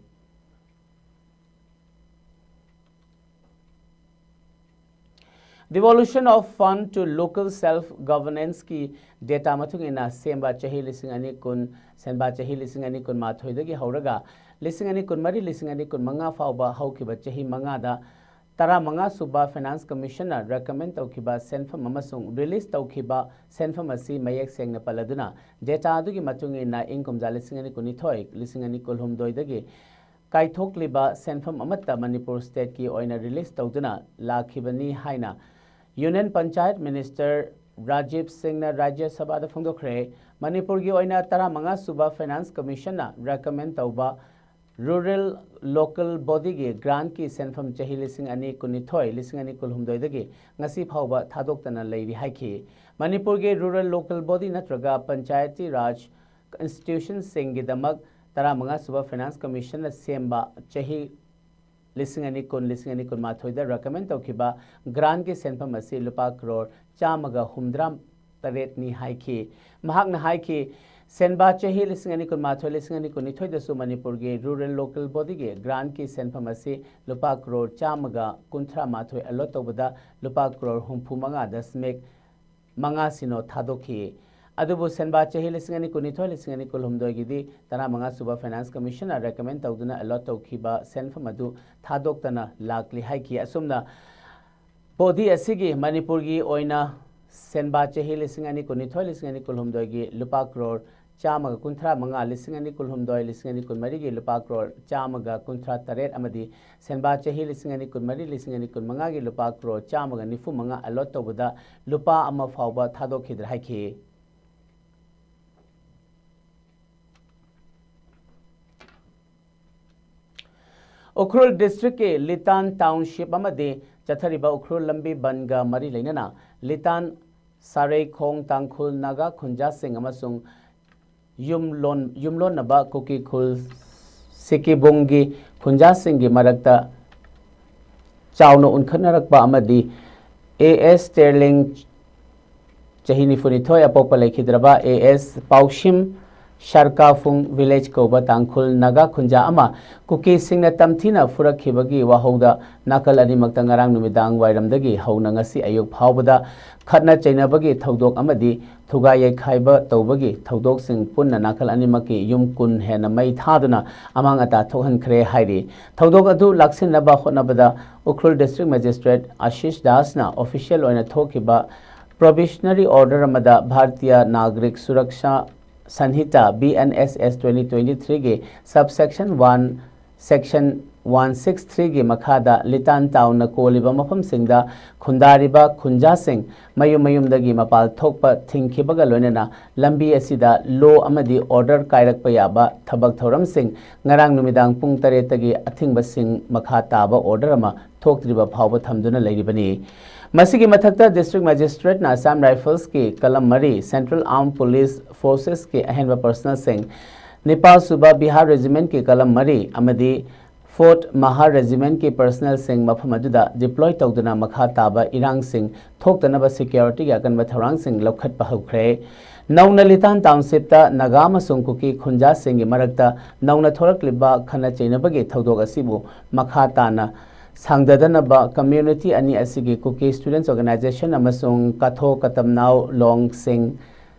Devolution of fund to local self governanceꯀꯤ data ꯃꯇꯨꯡ ꯏꯟꯅ, ꯁꯦꯝꯕ ꯆꯍꯤ ꯂꯤꯁꯤꯡ ꯑꯅꯤ ꯀꯨꯟ, ꯁꯦꯟꯕꯥ ꯆꯍꯤ ꯂꯤꯁꯤꯡ ꯑꯅꯤ ꯀꯨꯟꯃꯥꯊꯣꯏꯗꯒꯤ ꯍꯧꯔꯒ ꯂꯤꯁꯤꯡ ꯑꯅꯤ ꯀꯨꯟꯃꯔꯤ, ꯂꯤꯁꯤꯡ ꯑꯅꯤ ꯀꯨꯟꯃꯉꯥ ꯐꯥꯎꯕ ꯍꯧꯈꯤꯕ ꯆꯍꯤ ꯃꯉꯥꯗ ꯇꯔꯥꯃꯉꯥ ꯁꯨꯕ Finance Commissionꯅ recommend ꯇꯧꯈꯤꯕ ꯁꯦꯟꯐꯝ ꯑꯃꯁꯨꯡ release ꯇꯧꯈꯤꯕ ꯁꯦꯟꯐꯝ ꯑꯁꯤ ꯃꯌꯦꯛ ꯁꯦꯡꯅ ꯄꯜꯂꯗꯨꯅ, data ꯑꯗꯨꯒꯤ ꯃꯇꯨꯡ ꯏꯟꯅ, ꯏꯪ ꯀꯨꯝꯖꯥ ꯂꯤꯁꯤꯡ ꯑꯅꯤ ꯀꯨꯟꯅꯤꯊꯣꯏ, ꯂꯤꯁꯤꯡ ꯑꯅꯤ ꯀꯨꯟꯍꯨꯝꯗꯣꯏꯗꯒꯤ ꯀꯥꯏꯊꯣꯛꯂꯤꯕ ꯁꯦꯟꯐꯝ ꯑꯃꯠꯇ ꯃꯅꯤꯄꯨꯔ stateꯀꯤ ꯑꯣꯏꯅ release ꯇꯧꯗꯨꯅ ꯂꯥꯛꯈꯤꯕꯅꯤ ꯍꯥꯏꯅ Union Panchayat Minister ꯔꯥꯖꯤꯕ ꯁꯤꯡꯅ ꯔꯥꯖ꯭ꯌ ꯁꯚꯥꯗ ꯐꯣꯡꯗꯣꯛꯈ꯭ꯔꯦ꯫ ꯃꯅꯤꯄꯨꯔꯒꯤ ꯑꯣꯏꯅ ꯇꯔꯥꯃꯉꯥ ꯁꯨꯕ Finance Commissionꯅ recommend ꯇꯧꯕ Rural Local Bodyꯒꯤ grantꯀꯤ ꯁꯦꯟꯐꯝ ꯆꯍꯤ ꯂꯤꯁꯤꯡ ꯑꯅꯤ ꯀꯨꯟꯅꯤꯊꯣꯏ, ꯂꯤꯁꯤꯡ ꯑꯅꯤ ꯀꯨꯟꯍꯨꯝꯗꯣꯏꯗꯒꯤ ꯉꯁꯤ ꯐꯥꯎꯕ ꯊꯥꯗꯣꯛꯇꯅ ꯂꯩꯔꯤ ꯍꯥꯏꯈꯤ꯫ ꯃꯅꯤꯄꯨꯔꯒꯤ Rural Local Body ꯅꯠꯇ꯭ꯔꯒ Panchayati Raj institutionꯁꯤꯡꯒꯤꯗꯃꯛ ꯇꯔꯥꯃꯉꯥ ꯁꯨꯕ Finance Commissionꯅ ꯁꯦꯝꯕ ꯆꯍꯤ ꯂꯤꯁꯤꯡ ꯑꯅꯤ ꯀꯨꯟ, ꯂꯤꯁꯤꯡ ꯑꯅꯤ ꯀꯨꯟꯃꯥꯊꯣꯏꯗ recommend ꯇꯧꯈꯤꯕ grantꯀꯤ ꯁꯦꯟꯐꯝ ꯑꯁꯤ ꯂꯨꯄꯥ ꯀ꯭ꯔꯣꯔ ꯆꯥꯝꯃꯒ ꯍꯨꯝꯗ꯭ꯔꯥ ꯇꯔꯦꯠꯅꯤ ꯍꯥꯏꯈꯤ꯫ ꯃꯍꯥꯛꯅ ꯍꯥꯏꯈꯤ, ꯁꯦꯟꯕꯥ ꯆꯍꯤ ꯂꯤꯁꯤꯡ ꯑꯅꯤ ꯀꯨꯟꯃꯥꯊꯣꯏ, ꯂꯤꯁꯤꯡ ꯑꯅꯤ ꯀꯨꯟꯅꯤꯊꯣꯏꯗꯁꯨ ꯃꯅꯤꯄꯨꯔꯒꯤ Rural Local Bodyꯒꯤ grantꯀꯤ ꯁꯦꯟꯐꯝ ꯑꯁꯤ ꯂꯨꯄꯥ ꯀ꯭ꯔꯣꯔ ꯆꯥꯝꯃꯒ ꯀꯨꯟꯊ꯭ꯔꯥ ꯃꯥꯊꯣꯏ allot ꯇꯧꯕꯗ ꯂꯨꯄꯥ ꯀ꯭ꯔꯣꯔ ꯍꯨꯝꯐꯨ ꯃꯉꯥ ꯗꯁꯃꯤꯛ ꯃꯉꯥ ꯁꯤꯅꯣ ꯊꯥꯗꯣꯛꯈꯤ꯫ ꯑꯗꯨꯕꯨ ꯁꯦꯟꯕꯥ ꯆꯍꯤ ꯂꯤꯁꯤꯡ ꯑꯅꯤ ꯀꯨꯟꯅꯤꯊꯣꯏ ꯂꯤꯁꯤꯡ ꯑꯅꯤ ꯀꯨꯟꯍꯨꯝꯗꯣꯏꯒꯤꯗꯤ ꯇꯔꯥꯃꯉꯥ ꯁꯨꯕ Finance Commission ꯅ recommend ꯇꯧꯗꯨꯅ allot ꯇꯧꯈꯤꯕ ꯁꯦꯟꯐꯝ ꯑꯗꯨ ꯊꯥꯗꯣꯛꯇꯅ ꯂꯥꯛꯂꯤ ꯍꯥꯏꯈꯤ꯫ ꯑꯁꯨꯝꯅ body ꯑꯁꯤꯒꯤ ꯃꯅꯤꯄꯨꯔꯒꯤ ꯑꯣꯏꯅ ꯁꯦꯟꯕꯥ ꯆꯍꯤ ꯂꯤꯁꯤꯡ ꯑꯅꯤ ꯀꯨꯟꯅꯤꯊꯣꯏ ꯂꯤꯁꯤꯡ ꯑꯅꯤ ꯀꯨꯟꯍꯨꯝꯗꯣꯏꯒꯤ ꯂꯨꯄꯥ ꯀ꯭ꯔꯣꯔ ꯆꯥꯝꯃꯒ ꯀꯨꯟꯊ꯭ꯔꯥ ꯃꯉꯥ, ꯂꯤꯁꯤꯡ ꯑꯅꯤ ꯀꯨꯟꯍꯨꯝꯗꯣꯏ ꯂꯤꯁꯤꯡ ꯑꯅꯤ ꯀꯨꯟꯃꯔꯤꯒꯤ ꯂꯨꯄꯥ ꯀ꯭ꯔꯣꯔ ꯆꯥꯝꯃꯒ ꯀꯨꯟꯊ꯭ꯔꯥ ꯇꯔꯦꯠ ꯑꯃꯗꯤ ꯁꯦꯟꯕꯥ ꯆꯍꯤ ꯂꯤꯁꯤꯡ ꯑꯅꯤ ꯀꯨꯟꯃꯔꯤ ꯂꯤꯁꯤꯡ ꯑꯅꯤ ꯀꯨꯟꯃꯉꯥꯒꯤ ꯂꯨꯄꯥ ꯀ꯭ꯔꯣꯔ ꯆꯥꯝꯃꯒ ꯅꯤꯐꯨ ꯃꯉꯥ allot ꯇꯧꯕꯗ ꯂꯨꯄꯥ ꯑꯃ ꯐꯥꯎꯕ ꯊꯥꯗꯣꯛꯈꯤꯗ꯭ꯔꯦ ꯍꯥꯏꯈꯤ꯫ ꯎꯈ꯭ꯔꯨꯜ district ꯀꯤ ꯂꯤꯇꯥꯟ township ꯑꯃꯗꯤ ꯆꯠꯊꯔꯤꯕ ꯎꯈ꯭ꯔꯨꯜ ꯂꯝꯕꯤ ꯕꯟꯒ ꯃꯔꯤ ꯂꯩꯅꯅ ꯂꯤꯇꯥꯟ ꯁꯥꯔꯩꯈꯣꯡ ꯇꯥꯡꯈꯨꯜ ꯅꯥꯒꯥ ꯈꯨꯟꯖꯥꯁꯤꯡ ꯑꯃꯁꯨꯡ ꯌꯨꯝꯂꯣꯟ-, ꯌꯨꯝꯂꯣꯟꯅꯕ ꯀꯨꯀꯤ ꯈꯨꯜ ꯁꯤꯀꯤꯕꯨꯡꯒꯤ ꯈꯨꯟꯖꯥꯁꯤꯡꯒꯤ ꯃꯔꯛꯇ ꯆꯥꯎꯅ ꯎꯟꯈꯠꯅꯔꯛꯄ ꯑꯃꯗꯤ ꯑꯦ ꯑꯦꯁ ꯇꯦꯔꯂꯤꯡ ꯆꯍꯤ ꯅꯤꯐꯨꯅꯤꯊꯣꯏ ꯑꯄꯣꯛꯄ ꯂꯩꯈꯤꯗ꯭ꯔꯕ ꯑꯦ ꯑꯦꯁ ꯄꯥꯎꯁꯤꯝ ꯁꯔꯀꯥꯐꯨꯡ village ꯀꯧꯕ ꯇꯥꯡꯈꯨꯜ ꯅꯥꯒꯥ ꯈꯨꯟꯖꯥ ꯑꯃ ꯀꯨꯀꯤꯁꯤꯡꯅ ꯇꯝꯊꯤꯅ ꯐꯨꯔꯛꯈꯤꯕꯒꯤ ꯋꯥꯍꯧꯗ ꯅꯥꯀꯜ ꯑꯅꯤꯃꯛꯇ ꯉꯔꯥꯡ ꯅꯨꯃꯤꯗꯥꯡ ꯋꯥꯏꯔꯝꯗꯒꯤ ꯍꯧꯅ ꯉꯁꯤ ꯑꯌꯨꯛ ꯐꯥꯎꯕꯗ ꯈꯠꯅ ꯆꯩꯅꯕꯒꯤ ꯊꯧꯗꯣꯛ ꯑꯃꯗꯤ ꯊꯨꯒꯥꯏ ꯌꯩꯈꯥꯏꯕ ꯇꯧꯕꯒꯤ ꯊꯧꯗꯣꯛꯁꯤꯡ ꯄꯨꯟꯅ ꯅꯥꯀꯜ ꯑꯅꯤꯃꯛꯀꯤ ꯌꯨꯝ ꯀꯨꯟ ꯍꯦꯟꯅ ꯃꯩ ꯊꯥꯗꯨꯅ ꯑꯃꯥꯡ ꯑꯇꯥ ꯊꯣꯛꯍꯟꯈ꯭ꯔꯦ ꯍꯥꯏꯔꯤ꯫ ꯊꯧꯗꯣꯛ ꯑꯗꯨ ꯂꯥꯛꯁꯤꯟꯅꯕ ꯍꯣꯠꯅꯕꯗ Ukhrul district magistrate Ashish ꯗꯥꯁꯅ official ꯑꯣꯏꯅ ꯊꯣꯛꯈꯤꯕ probationary order ꯑꯃꯗ Bharatiya ꯅꯥꯒꯔꯤꯛ Suraksha ꯁꯟꯍꯤꯇꯥ, B N S S twenty twenty-three ꯒꯤ subsection one, section one six three ꯒꯤ ꯃꯈꯥꯗ ꯂꯤꯇꯥꯟ town ꯅ ꯀꯣꯜꯂꯤꯕ ꯃꯐꯝꯁꯤꯡꯗ ꯈꯨꯟꯗꯥꯔꯤꯕ ꯈꯨꯟꯖꯥꯁꯤꯡ ꯃꯌꯨꯝ ꯃꯌꯨꯝꯗꯒꯤ ꯃꯄꯥꯜ ꯊꯣꯛꯄ ꯊꯤꯡꯈꯤꯕꯒ ꯂꯣꯏꯅꯅ ꯂꯝꯕꯤ ꯑꯁꯤꯗ law ꯑꯃꯗꯤ order ꯀꯥꯏꯔꯛꯄ ꯌꯥꯕ ꯊꯕꯛ ꯊꯧꯔꯝꯁꯤꯡ ꯉꯔꯥꯡ ꯅꯨꯃꯤꯗꯥꯡ ꯄꯨꯡ ꯇꯔꯦꯠꯇꯒꯤ ꯑꯊꯤꯡꯕꯁꯤꯡ ꯃꯈꯥ ꯇꯥꯕ order ꯑꯃ ꯊꯣꯛꯇ꯭ꯔꯤꯕ ꯐꯥꯎꯕ ꯊꯝꯗꯨꯅ ꯂꯩꯔꯤꯕꯅꯤ꯫ ꯃꯁꯤꯒꯤ ꯃꯊꯛꯇ district magistrate ꯅ Assam Rifles ꯀꯤ ꯀꯂꯝ ꯃꯔꯤ, Central Armed Police Forces ꯀꯤ ꯑꯍꯦꯟꯕ personnel ꯁꯤꯡ, ꯅꯤꯄꯥꯜ ꯁꯨꯕ Bihar Regiment ꯀꯤ ꯀꯂꯝ ꯃꯔꯤ ꯑꯃꯗꯤ Fourth Mahar Regiment ꯀꯤ personnel ꯁꯤꯡ ꯃꯐꯝ ꯑꯗꯨꯗ deploy ꯇꯧꯗꯨꯅ ꯃꯈꯥ ꯇꯥꯕ ꯏꯔꯥꯡꯁꯤꯡ ꯊꯣꯛꯇꯅꯕ security ꯒꯤ ꯑꯀꯟꯕ ꯊꯧꯔꯥꯡꯁꯤꯡ ꯂꯧꯈꯠꯄ ꯍꯧꯈ꯭ꯔꯦ꯫ ꯅꯧꯅ ꯂꯤꯇꯥꯟ township ꯇ ꯅꯥꯒꯥ ꯑꯃꯁꯨꯡ ꯀꯨꯀꯤ ꯈꯨꯟꯖꯥꯁꯤꯡꯒꯤ ꯃꯔꯛꯇ ꯅꯧꯅ ꯊꯣꯔꯛꯂꯤꯕ ꯈꯠꯅ ꯆꯩꯅꯕꯒꯤ ꯊꯧꯗꯣꯛ ꯑꯁꯤꯕꯨ ꯃꯈꯥ ꯇꯥꯅ ꯁꯥꯡꯗꯗꯅꯕ community ꯑꯅꯤ ꯑꯁꯤꯒꯤ ꯀꯨꯀꯤ Students Organisation ꯑꯃꯁꯨꯡ ꯀꯥꯊꯣ ꯀꯇꯝꯅꯥꯎ ꯂꯣꯡꯁꯤꯡ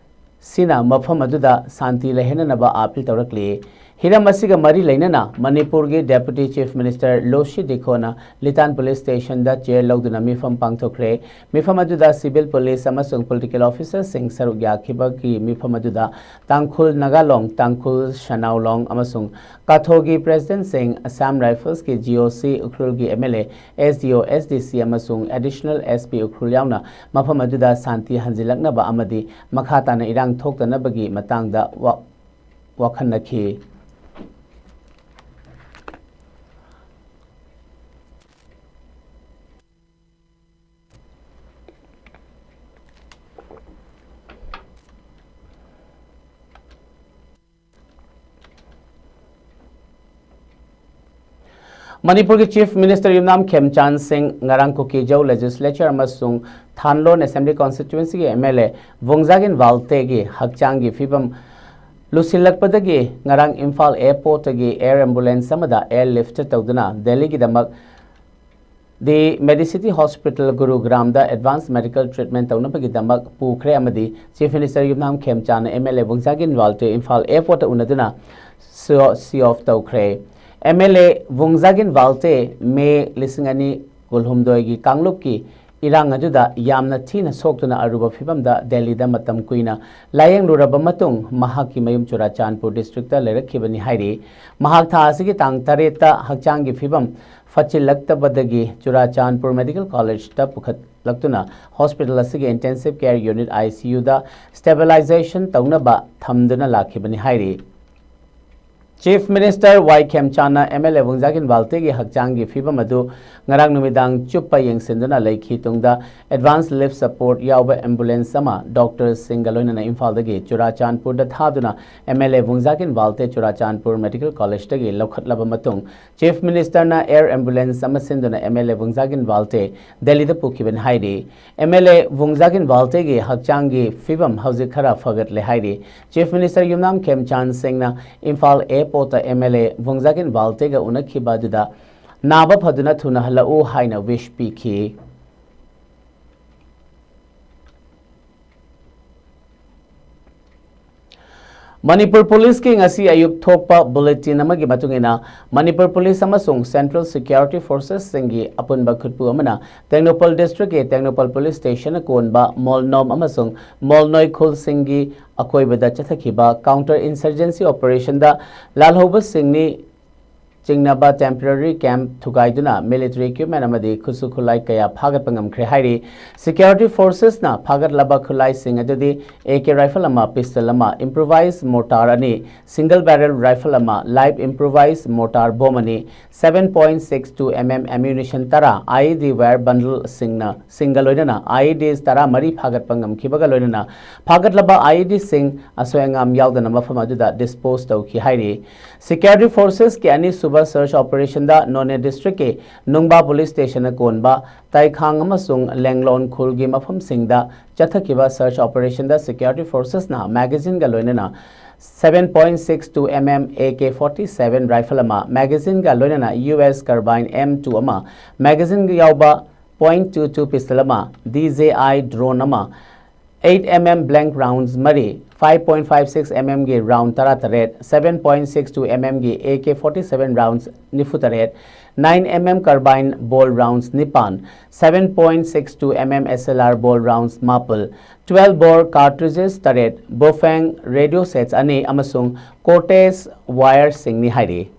ꯁꯤꯅ ꯃꯐꯝ ꯑꯗꯨꯗ ꯁꯥꯟꯇꯤ ꯂꯩꯍꯟꯅꯅꯕ ꯑꯥꯄꯤꯜ ꯇꯧꯔꯛꯂꯤ꯫ ꯍꯤꯔꯝ ꯑꯁꯤꯒ ꯃꯔꯤ ꯂꯩꯅꯅ ꯃꯅꯤꯄꯨꯔꯒꯤ Deputy Chief Minister ꯂꯣꯁꯤ ꯗꯤꯈꯣꯅ ꯂꯤꯇꯥꯟ Police Stationꯗ chair ꯂꯧꯗꯨꯅ ꯃꯤꯐꯝ ꯄꯥꯡꯊꯣꯛꯈ꯭ꯔꯦ꯫ ꯃꯤꯐꯝ ꯑꯗꯨꯗ civil police ꯑꯃꯁꯨꯡ political officerꯁꯤꯡ ꯁꯔꯨꯛ ꯌꯥꯈꯤꯕꯒꯤ ꯃꯤꯐꯝ ꯑꯗꯨꯗ ꯇꯥꯡꯈꯨꯜ ꯅꯥꯒꯥꯂꯣꯡ, ꯇꯥꯡꯈꯨꯜ ꯁꯅꯥꯎꯂꯣꯡ ꯑꯃꯁꯨꯡ ꯀꯥꯊꯣꯒꯤ presidentꯁꯤꯡ, Assam Riflesꯀꯤ GOC ꯎꯈ꯭ꯔꯨꯜꯒꯤ MLA, SDO, SDC ꯑꯃꯁꯨꯡ Additional SP ꯎꯈ꯭ꯔꯨꯜ ꯌꯥꯎꯅ ꯃꯐꯝ ꯑꯗꯨꯗ ꯁꯥꯟꯇꯤ ꯍꯟꯖꯤꯜꯂꯛꯅꯕ ꯑꯃꯗꯤ ꯃꯈꯥ ꯇꯥꯅ ꯏꯔꯥꯡ ꯊꯣꯛꯇꯅꯕꯒꯤ ꯃꯇꯥꯡꯗ ꯋꯥ-, ꯋꯥꯈꯟꯅꯈꯤ꯫ ꯃꯅꯤꯄꯨꯔꯒꯤ Chief Minister ꯌꯨꯝꯅꯥꯝ ꯈꯦꯝꯆꯥꯟ ꯁꯤꯡ ꯉꯔꯥꯡ ꯀꯨꯀꯤꯖꯧ Legislature ꯑꯃꯁꯨꯡ ꯊꯥꯟꯂꯣꯟ Assembly Constituencyꯒꯤ MLA ꯚꯨꯡꯖꯥꯒꯤꯟ ꯋꯥꯜꯇꯦꯒꯤ ꯍꯛꯆꯥꯡꯒꯤ ꯐꯤꯕꯝ ꯂꯨꯁꯤꯜꯂꯛꯄꯗꯒꯤ ꯉꯔꯥꯡ ꯏꯝꯐꯥꯜ airportꯇꯒꯤ air ambulance ꯑꯃꯗ airlift ꯇꯧꯗꯨꯅ ꯗꯦꯜꯂꯤꯒꯤꯗꯃꯛ The Medicity Hospital ꯒꯨꯔꯨꯒ꯭ꯔꯥꯝꯗ advance medical treatment ꯇꯧꯅꯕꯒꯤꯗꯃꯛ ꯄꯨꯈ꯭ꯔꯦ ꯑꯃꯗꯤ Chief Minister ꯌꯨꯝꯅꯥꯝ ꯈꯦꯝꯆꯥꯟꯅ MLA Vungzagin ꯋꯥꯜꯇꯦ Imphal airportꯇ ꯎꯅꯗꯨꯅ ꯁꯤꯑꯣ-, see off ꯇꯧꯈ꯭ꯔꯦ꯫ MLA ꯚꯨꯡꯖꯥꯒꯤꯟ ꯋꯥꯜꯇꯦ ꯃꯦ ꯂꯤꯁꯤꯡ ꯑꯅꯤ ꯀꯨꯟꯍꯨꯝꯗꯣꯏꯒꯤ ꯀꯥꯡꯂꯨꯞꯀꯤ ꯏꯔꯥꯡ ꯑꯗꯨꯗ ꯌꯥꯝꯅ ꯊꯤꯅ ꯁꯣꯛꯇꯨꯅ ꯑꯔꯨꯕ ꯐꯤꯕꯝꯗ ꯗꯦꯜꯂꯤꯗ ꯃꯇꯝ ꯀꯨꯏꯅ ꯂꯥꯌꯦꯡꯂꯨꯔꯕ ꯃꯇꯨꯡ ꯃꯍꯥꯛꯀꯤ ꯃꯌꯨꯝ ꯆꯨꯔꯥꯆꯥꯟꯄꯨꯔ districtꯇ ꯂꯩꯔꯛꯈꯤꯕꯅꯤ ꯍꯥꯏꯔꯤ꯫ ꯃꯍꯥꯛ ꯊꯥ ꯑꯁꯤꯒꯤ ꯇꯥꯡ ꯇꯔꯦꯠꯇ ꯍꯛꯆꯥꯡꯒꯤ ꯐꯤꯕꯝ ꯐꯠꯆꯤꯜꯂꯛꯇꯕꯗꯒꯤ ꯆꯨꯔꯥꯆꯥꯟꯄꯨꯔ Medical Collegeꯇ ꯄꯨꯈꯠꯂꯛꯇꯨꯅ hospital ꯑꯁꯤꯒꯤ intensive care unit, ICUꯗ stabilization ꯇꯧꯅꯕ ꯊꯝꯗꯨꯅ ꯂꯥꯛꯈꯤꯕꯅꯤ ꯍꯥꯏꯔꯤ꯫ Chief Minister ꯋꯥꯏ ꯈꯦꯝꯆꯥꯟꯅ MLA ꯚꯨꯡꯖꯥꯒꯤꯟ ꯋꯥꯜꯇꯦꯒꯤ ꯍꯛꯆꯥꯡꯒꯤ ꯐꯤꯕꯝ ꯑꯗꯨ ꯉꯔꯥꯡ ꯅꯨꯃꯤꯗꯥꯡ ꯆꯨꯞꯄ ꯌꯦꯡꯁꯤꯟꯗꯨꯅ ꯂꯩꯈꯤ꯫ ꯇꯨꯡꯗ advance life support ꯌꯥꯎꯕ ambulance ꯑꯃ doctorꯁꯤꯡꯒ ꯂꯣꯏꯅꯅ ꯏꯝꯐꯥꯜꯗꯒꯤ ꯆꯨꯔꯥꯆꯥꯟꯄꯨꯔꯗ ꯊꯥꯗꯨꯅ MLA ꯚꯨꯡꯖꯥꯒꯤꯟ ꯋꯥꯜꯇꯦ ꯆꯨꯔꯥꯆꯥꯟꯄꯨꯔ Medical Collegeꯇꯒꯤ ꯂꯧꯈꯠꯂꯕ ꯃꯇꯨꯡ Chief Ministerꯅ air ambulance ꯑꯃ ꯁꯤꯟꯗꯨꯅ MLA ꯚꯨꯡꯖꯥꯒꯤꯟ ꯋꯥꯜꯇꯦ ꯗꯦꯜꯂꯤꯗ ꯄꯨꯈꯤꯕꯅꯤ ꯍꯥꯏꯔꯤ꯫ MLA ꯚꯨꯡꯖꯥꯒꯤꯟ ꯋꯥꯜꯇꯦꯒꯤ ꯍꯛꯆꯥꯡꯒꯤ ꯐꯤꯕꯝ ꯍꯧꯖꯤꯛ ꯈꯔ ꯐꯒꯠꯂꯦ ꯍꯥꯏꯔꯤ꯫ Chief Minister ꯌꯨꯝꯅꯥꯝ ꯈꯦꯝꯆꯥꯟ ꯁꯤꯡꯅ ꯏꯝꯐꯥꯜ airportꯇ MLA ꯚꯨꯡꯖꯥꯒꯤꯟ ꯋꯥꯜꯇꯦꯒ ꯎꯅꯈꯤꯕ ꯑꯗꯨꯗ ꯅꯥꯕ ꯐꯗꯨꯅ ꯊꯨꯅ ꯍꯜꯂꯛꯎ ꯍꯥꯏꯅ wish ꯄꯤꯈꯤ꯫ ꯃꯅꯤꯄꯨꯔ ꯄꯨꯂꯤꯁꯀꯤ ꯉꯁꯤ ꯑꯌꯨꯛ ꯊꯣꯛꯄ ꯕꯨꯂꯦꯇꯤꯟ ꯑꯃꯒꯤ ꯃꯇꯨꯡ ꯏꯟꯅ, ꯃꯅꯤꯄꯨꯔ ꯄꯨꯂꯤꯁ ꯑꯃꯁꯨꯡ ꯁꯦꯟꯇ꯭ꯔꯦꯜ ꯁꯦꯀ꯭ꯌꯨꯔꯤꯇꯤ ꯐꯣꯔꯁꯦꯁꯁꯤꯡꯒꯤ ꯑꯄꯨꯟꯕ ꯈꯨꯠꯄꯨ ꯑꯃꯅ ꯇꯦꯡꯅꯧꯄꯜ ꯗꯤꯁꯇ꯭ꯔꯤꯛꯀꯤ ꯇꯦꯡꯅꯧꯄꯜ ꯄꯨꯂꯤꯁ ꯁ꯭ꯇꯦꯁꯟꯅ ꯀꯣꯟꯕ ꯃꯣꯜꯅꯣꯝ ꯑꯃꯁꯨꯡ ꯃꯣꯜꯅꯣꯏ ꯈꯨꯜꯁꯤꯡꯒꯤ ꯑꯀꯣꯏꯕꯗ ꯆꯠꯊꯈꯤꯕ ꯀꯥꯎꯟꯇꯔ ꯏꯟꯁꯔꯖꯦꯟꯁꯤ ꯑꯣꯄꯔꯦꯁꯟꯗ ꯂꯥꯜꯍꯧꯕꯁꯤꯡꯅꯤ ꯆꯤꯡꯅꯕ ꯇꯦꯝꯄꯔꯦꯔꯤ ꯀꯦꯝꯞ ꯊꯨꯒꯥꯏꯗꯨꯅ ꯃꯤꯂꯤꯇꯔꯤ ꯏꯀ꯭ꯋꯤꯞꯃꯦꯟ ꯑꯃꯗꯤ ꯈꯨꯠꯁꯨ ꯈꯨꯠꯂꯥꯏ ꯀꯌꯥ ꯐꯥꯒꯠꯄ ꯉꯝꯈ꯭ꯔꯦ ꯍꯥꯏꯔꯤ꯫ ꯁꯦꯀ꯭ꯌꯨꯔꯤꯇꯤ ꯐꯣꯔꯁꯦꯁꯅ ꯐꯥꯒꯠꯂꯕ ꯈꯨꯠꯂꯥꯏꯁꯤꯡ ꯑꯗꯨꯗꯤ ꯑꯦ ꯀꯦ ꯔꯥꯏꯐꯜ ꯑꯃ, ꯄꯤꯁꯇꯜ ꯑꯃ, ꯏꯝꯄ꯭ꯔꯣꯚꯥꯏꯖ ꯃꯣꯔꯇꯥꯔ ꯑꯅꯤ, ꯁꯤꯡꯒꯜ ꯕꯦꯔꯦꯜ ꯔꯥꯏꯐꯜ ꯑꯃ, ꯂꯥꯏꯚ ꯏꯝꯄ꯭ꯔꯣꯚꯥꯏꯖ ꯃꯣꯔꯇꯥꯔ ꯕꯣꯝ ꯑꯅꯤ, seven point six two M M ammunition ꯇꯔꯥ, I E D wire bundleꯁꯤꯡꯅ ꯁꯤꯡꯒ ꯂꯣꯏꯅꯅ I E Ds ꯇꯔꯥꯃꯔꯤ ꯐꯥꯒꯠꯄ ꯉꯝꯈꯤꯕꯒ ꯂꯣꯏꯅꯅ ꯐꯥꯒꯠꯂꯕ I E Dꯁꯤꯡ ꯑꯁꯣꯏ ꯑꯉꯥꯝ ꯌꯥꯎꯗꯅ ꯃꯐꯝ ꯑꯗꯨꯗ ꯗꯤꯁꯄꯣꯖ ꯇꯧꯈꯤ ꯍꯥꯏꯔꯤ꯫ ꯁꯦꯀ꯭ꯌꯨꯔꯤꯇꯤ ꯐꯣꯔꯁꯦꯁꯀꯤ ꯑꯅꯤꯁꯨꯕ ꯁꯔꯆ ꯑꯣꯄꯔꯦꯁꯟꯗ ꯅꯣꯅꯦ ꯗꯤꯁꯇ꯭ꯔꯤꯛꯀꯤ ꯅꯨꯡꯕꯥ ꯄꯨꯂꯤꯁ ꯁ꯭ꯇꯦꯁꯟꯅ ꯀꯣꯟꯕ ꯇꯥꯏꯈꯥꯡ ꯑꯃꯁꯨꯡ ꯂꯦꯡꯂꯣꯟ ꯈꯨꯜꯒꯤ ꯃꯐꯝꯁꯤꯡꯗ ꯆꯠꯊꯈꯤꯕ ꯁꯔꯆ ꯑꯣꯄꯔꯦꯁꯟꯗ ꯁꯦꯀ꯭ꯌꯨꯔꯤꯇꯤ ꯐꯣꯔꯁꯦꯁꯅ ꯃꯦꯒꯥꯖꯤꯟꯒ ꯂꯣꯏꯅꯅ seven point six two M M A K forty seven rifle ꯑꯃ, ꯃꯦꯒꯥꯖꯤꯟꯒ ꯂꯣꯏꯅꯅ U S carbine M two ꯑꯃ, ꯃꯦꯒꯥꯖꯤꯟꯒ ꯌꯥꯎꯕ point two two pistol ꯑꯃ, D J I drone ꯑꯃ, eight M M blank rounds ꯃꯔꯤ, five point five six M M ꯒꯤ round ꯇꯔꯥꯇꯔꯦꯠ, seven point six two M M ꯒꯤ A K forty seven rounds ꯅꯤꯐꯨꯇꯔꯦꯠ, nine M M carbine ball rounds ꯅꯤꯄꯥꯟ, seven point six two M M S L R ball rounds ꯃꯥꯄꯜ, twelve bore cartridges ꯇꯔꯦꯠ, Baofeng radio sets ꯑꯅꯤ ꯑꯃꯁꯨꯡ Cortez wireꯁꯤꯡꯅꯤ ꯍꯥꯏꯔꯤ꯫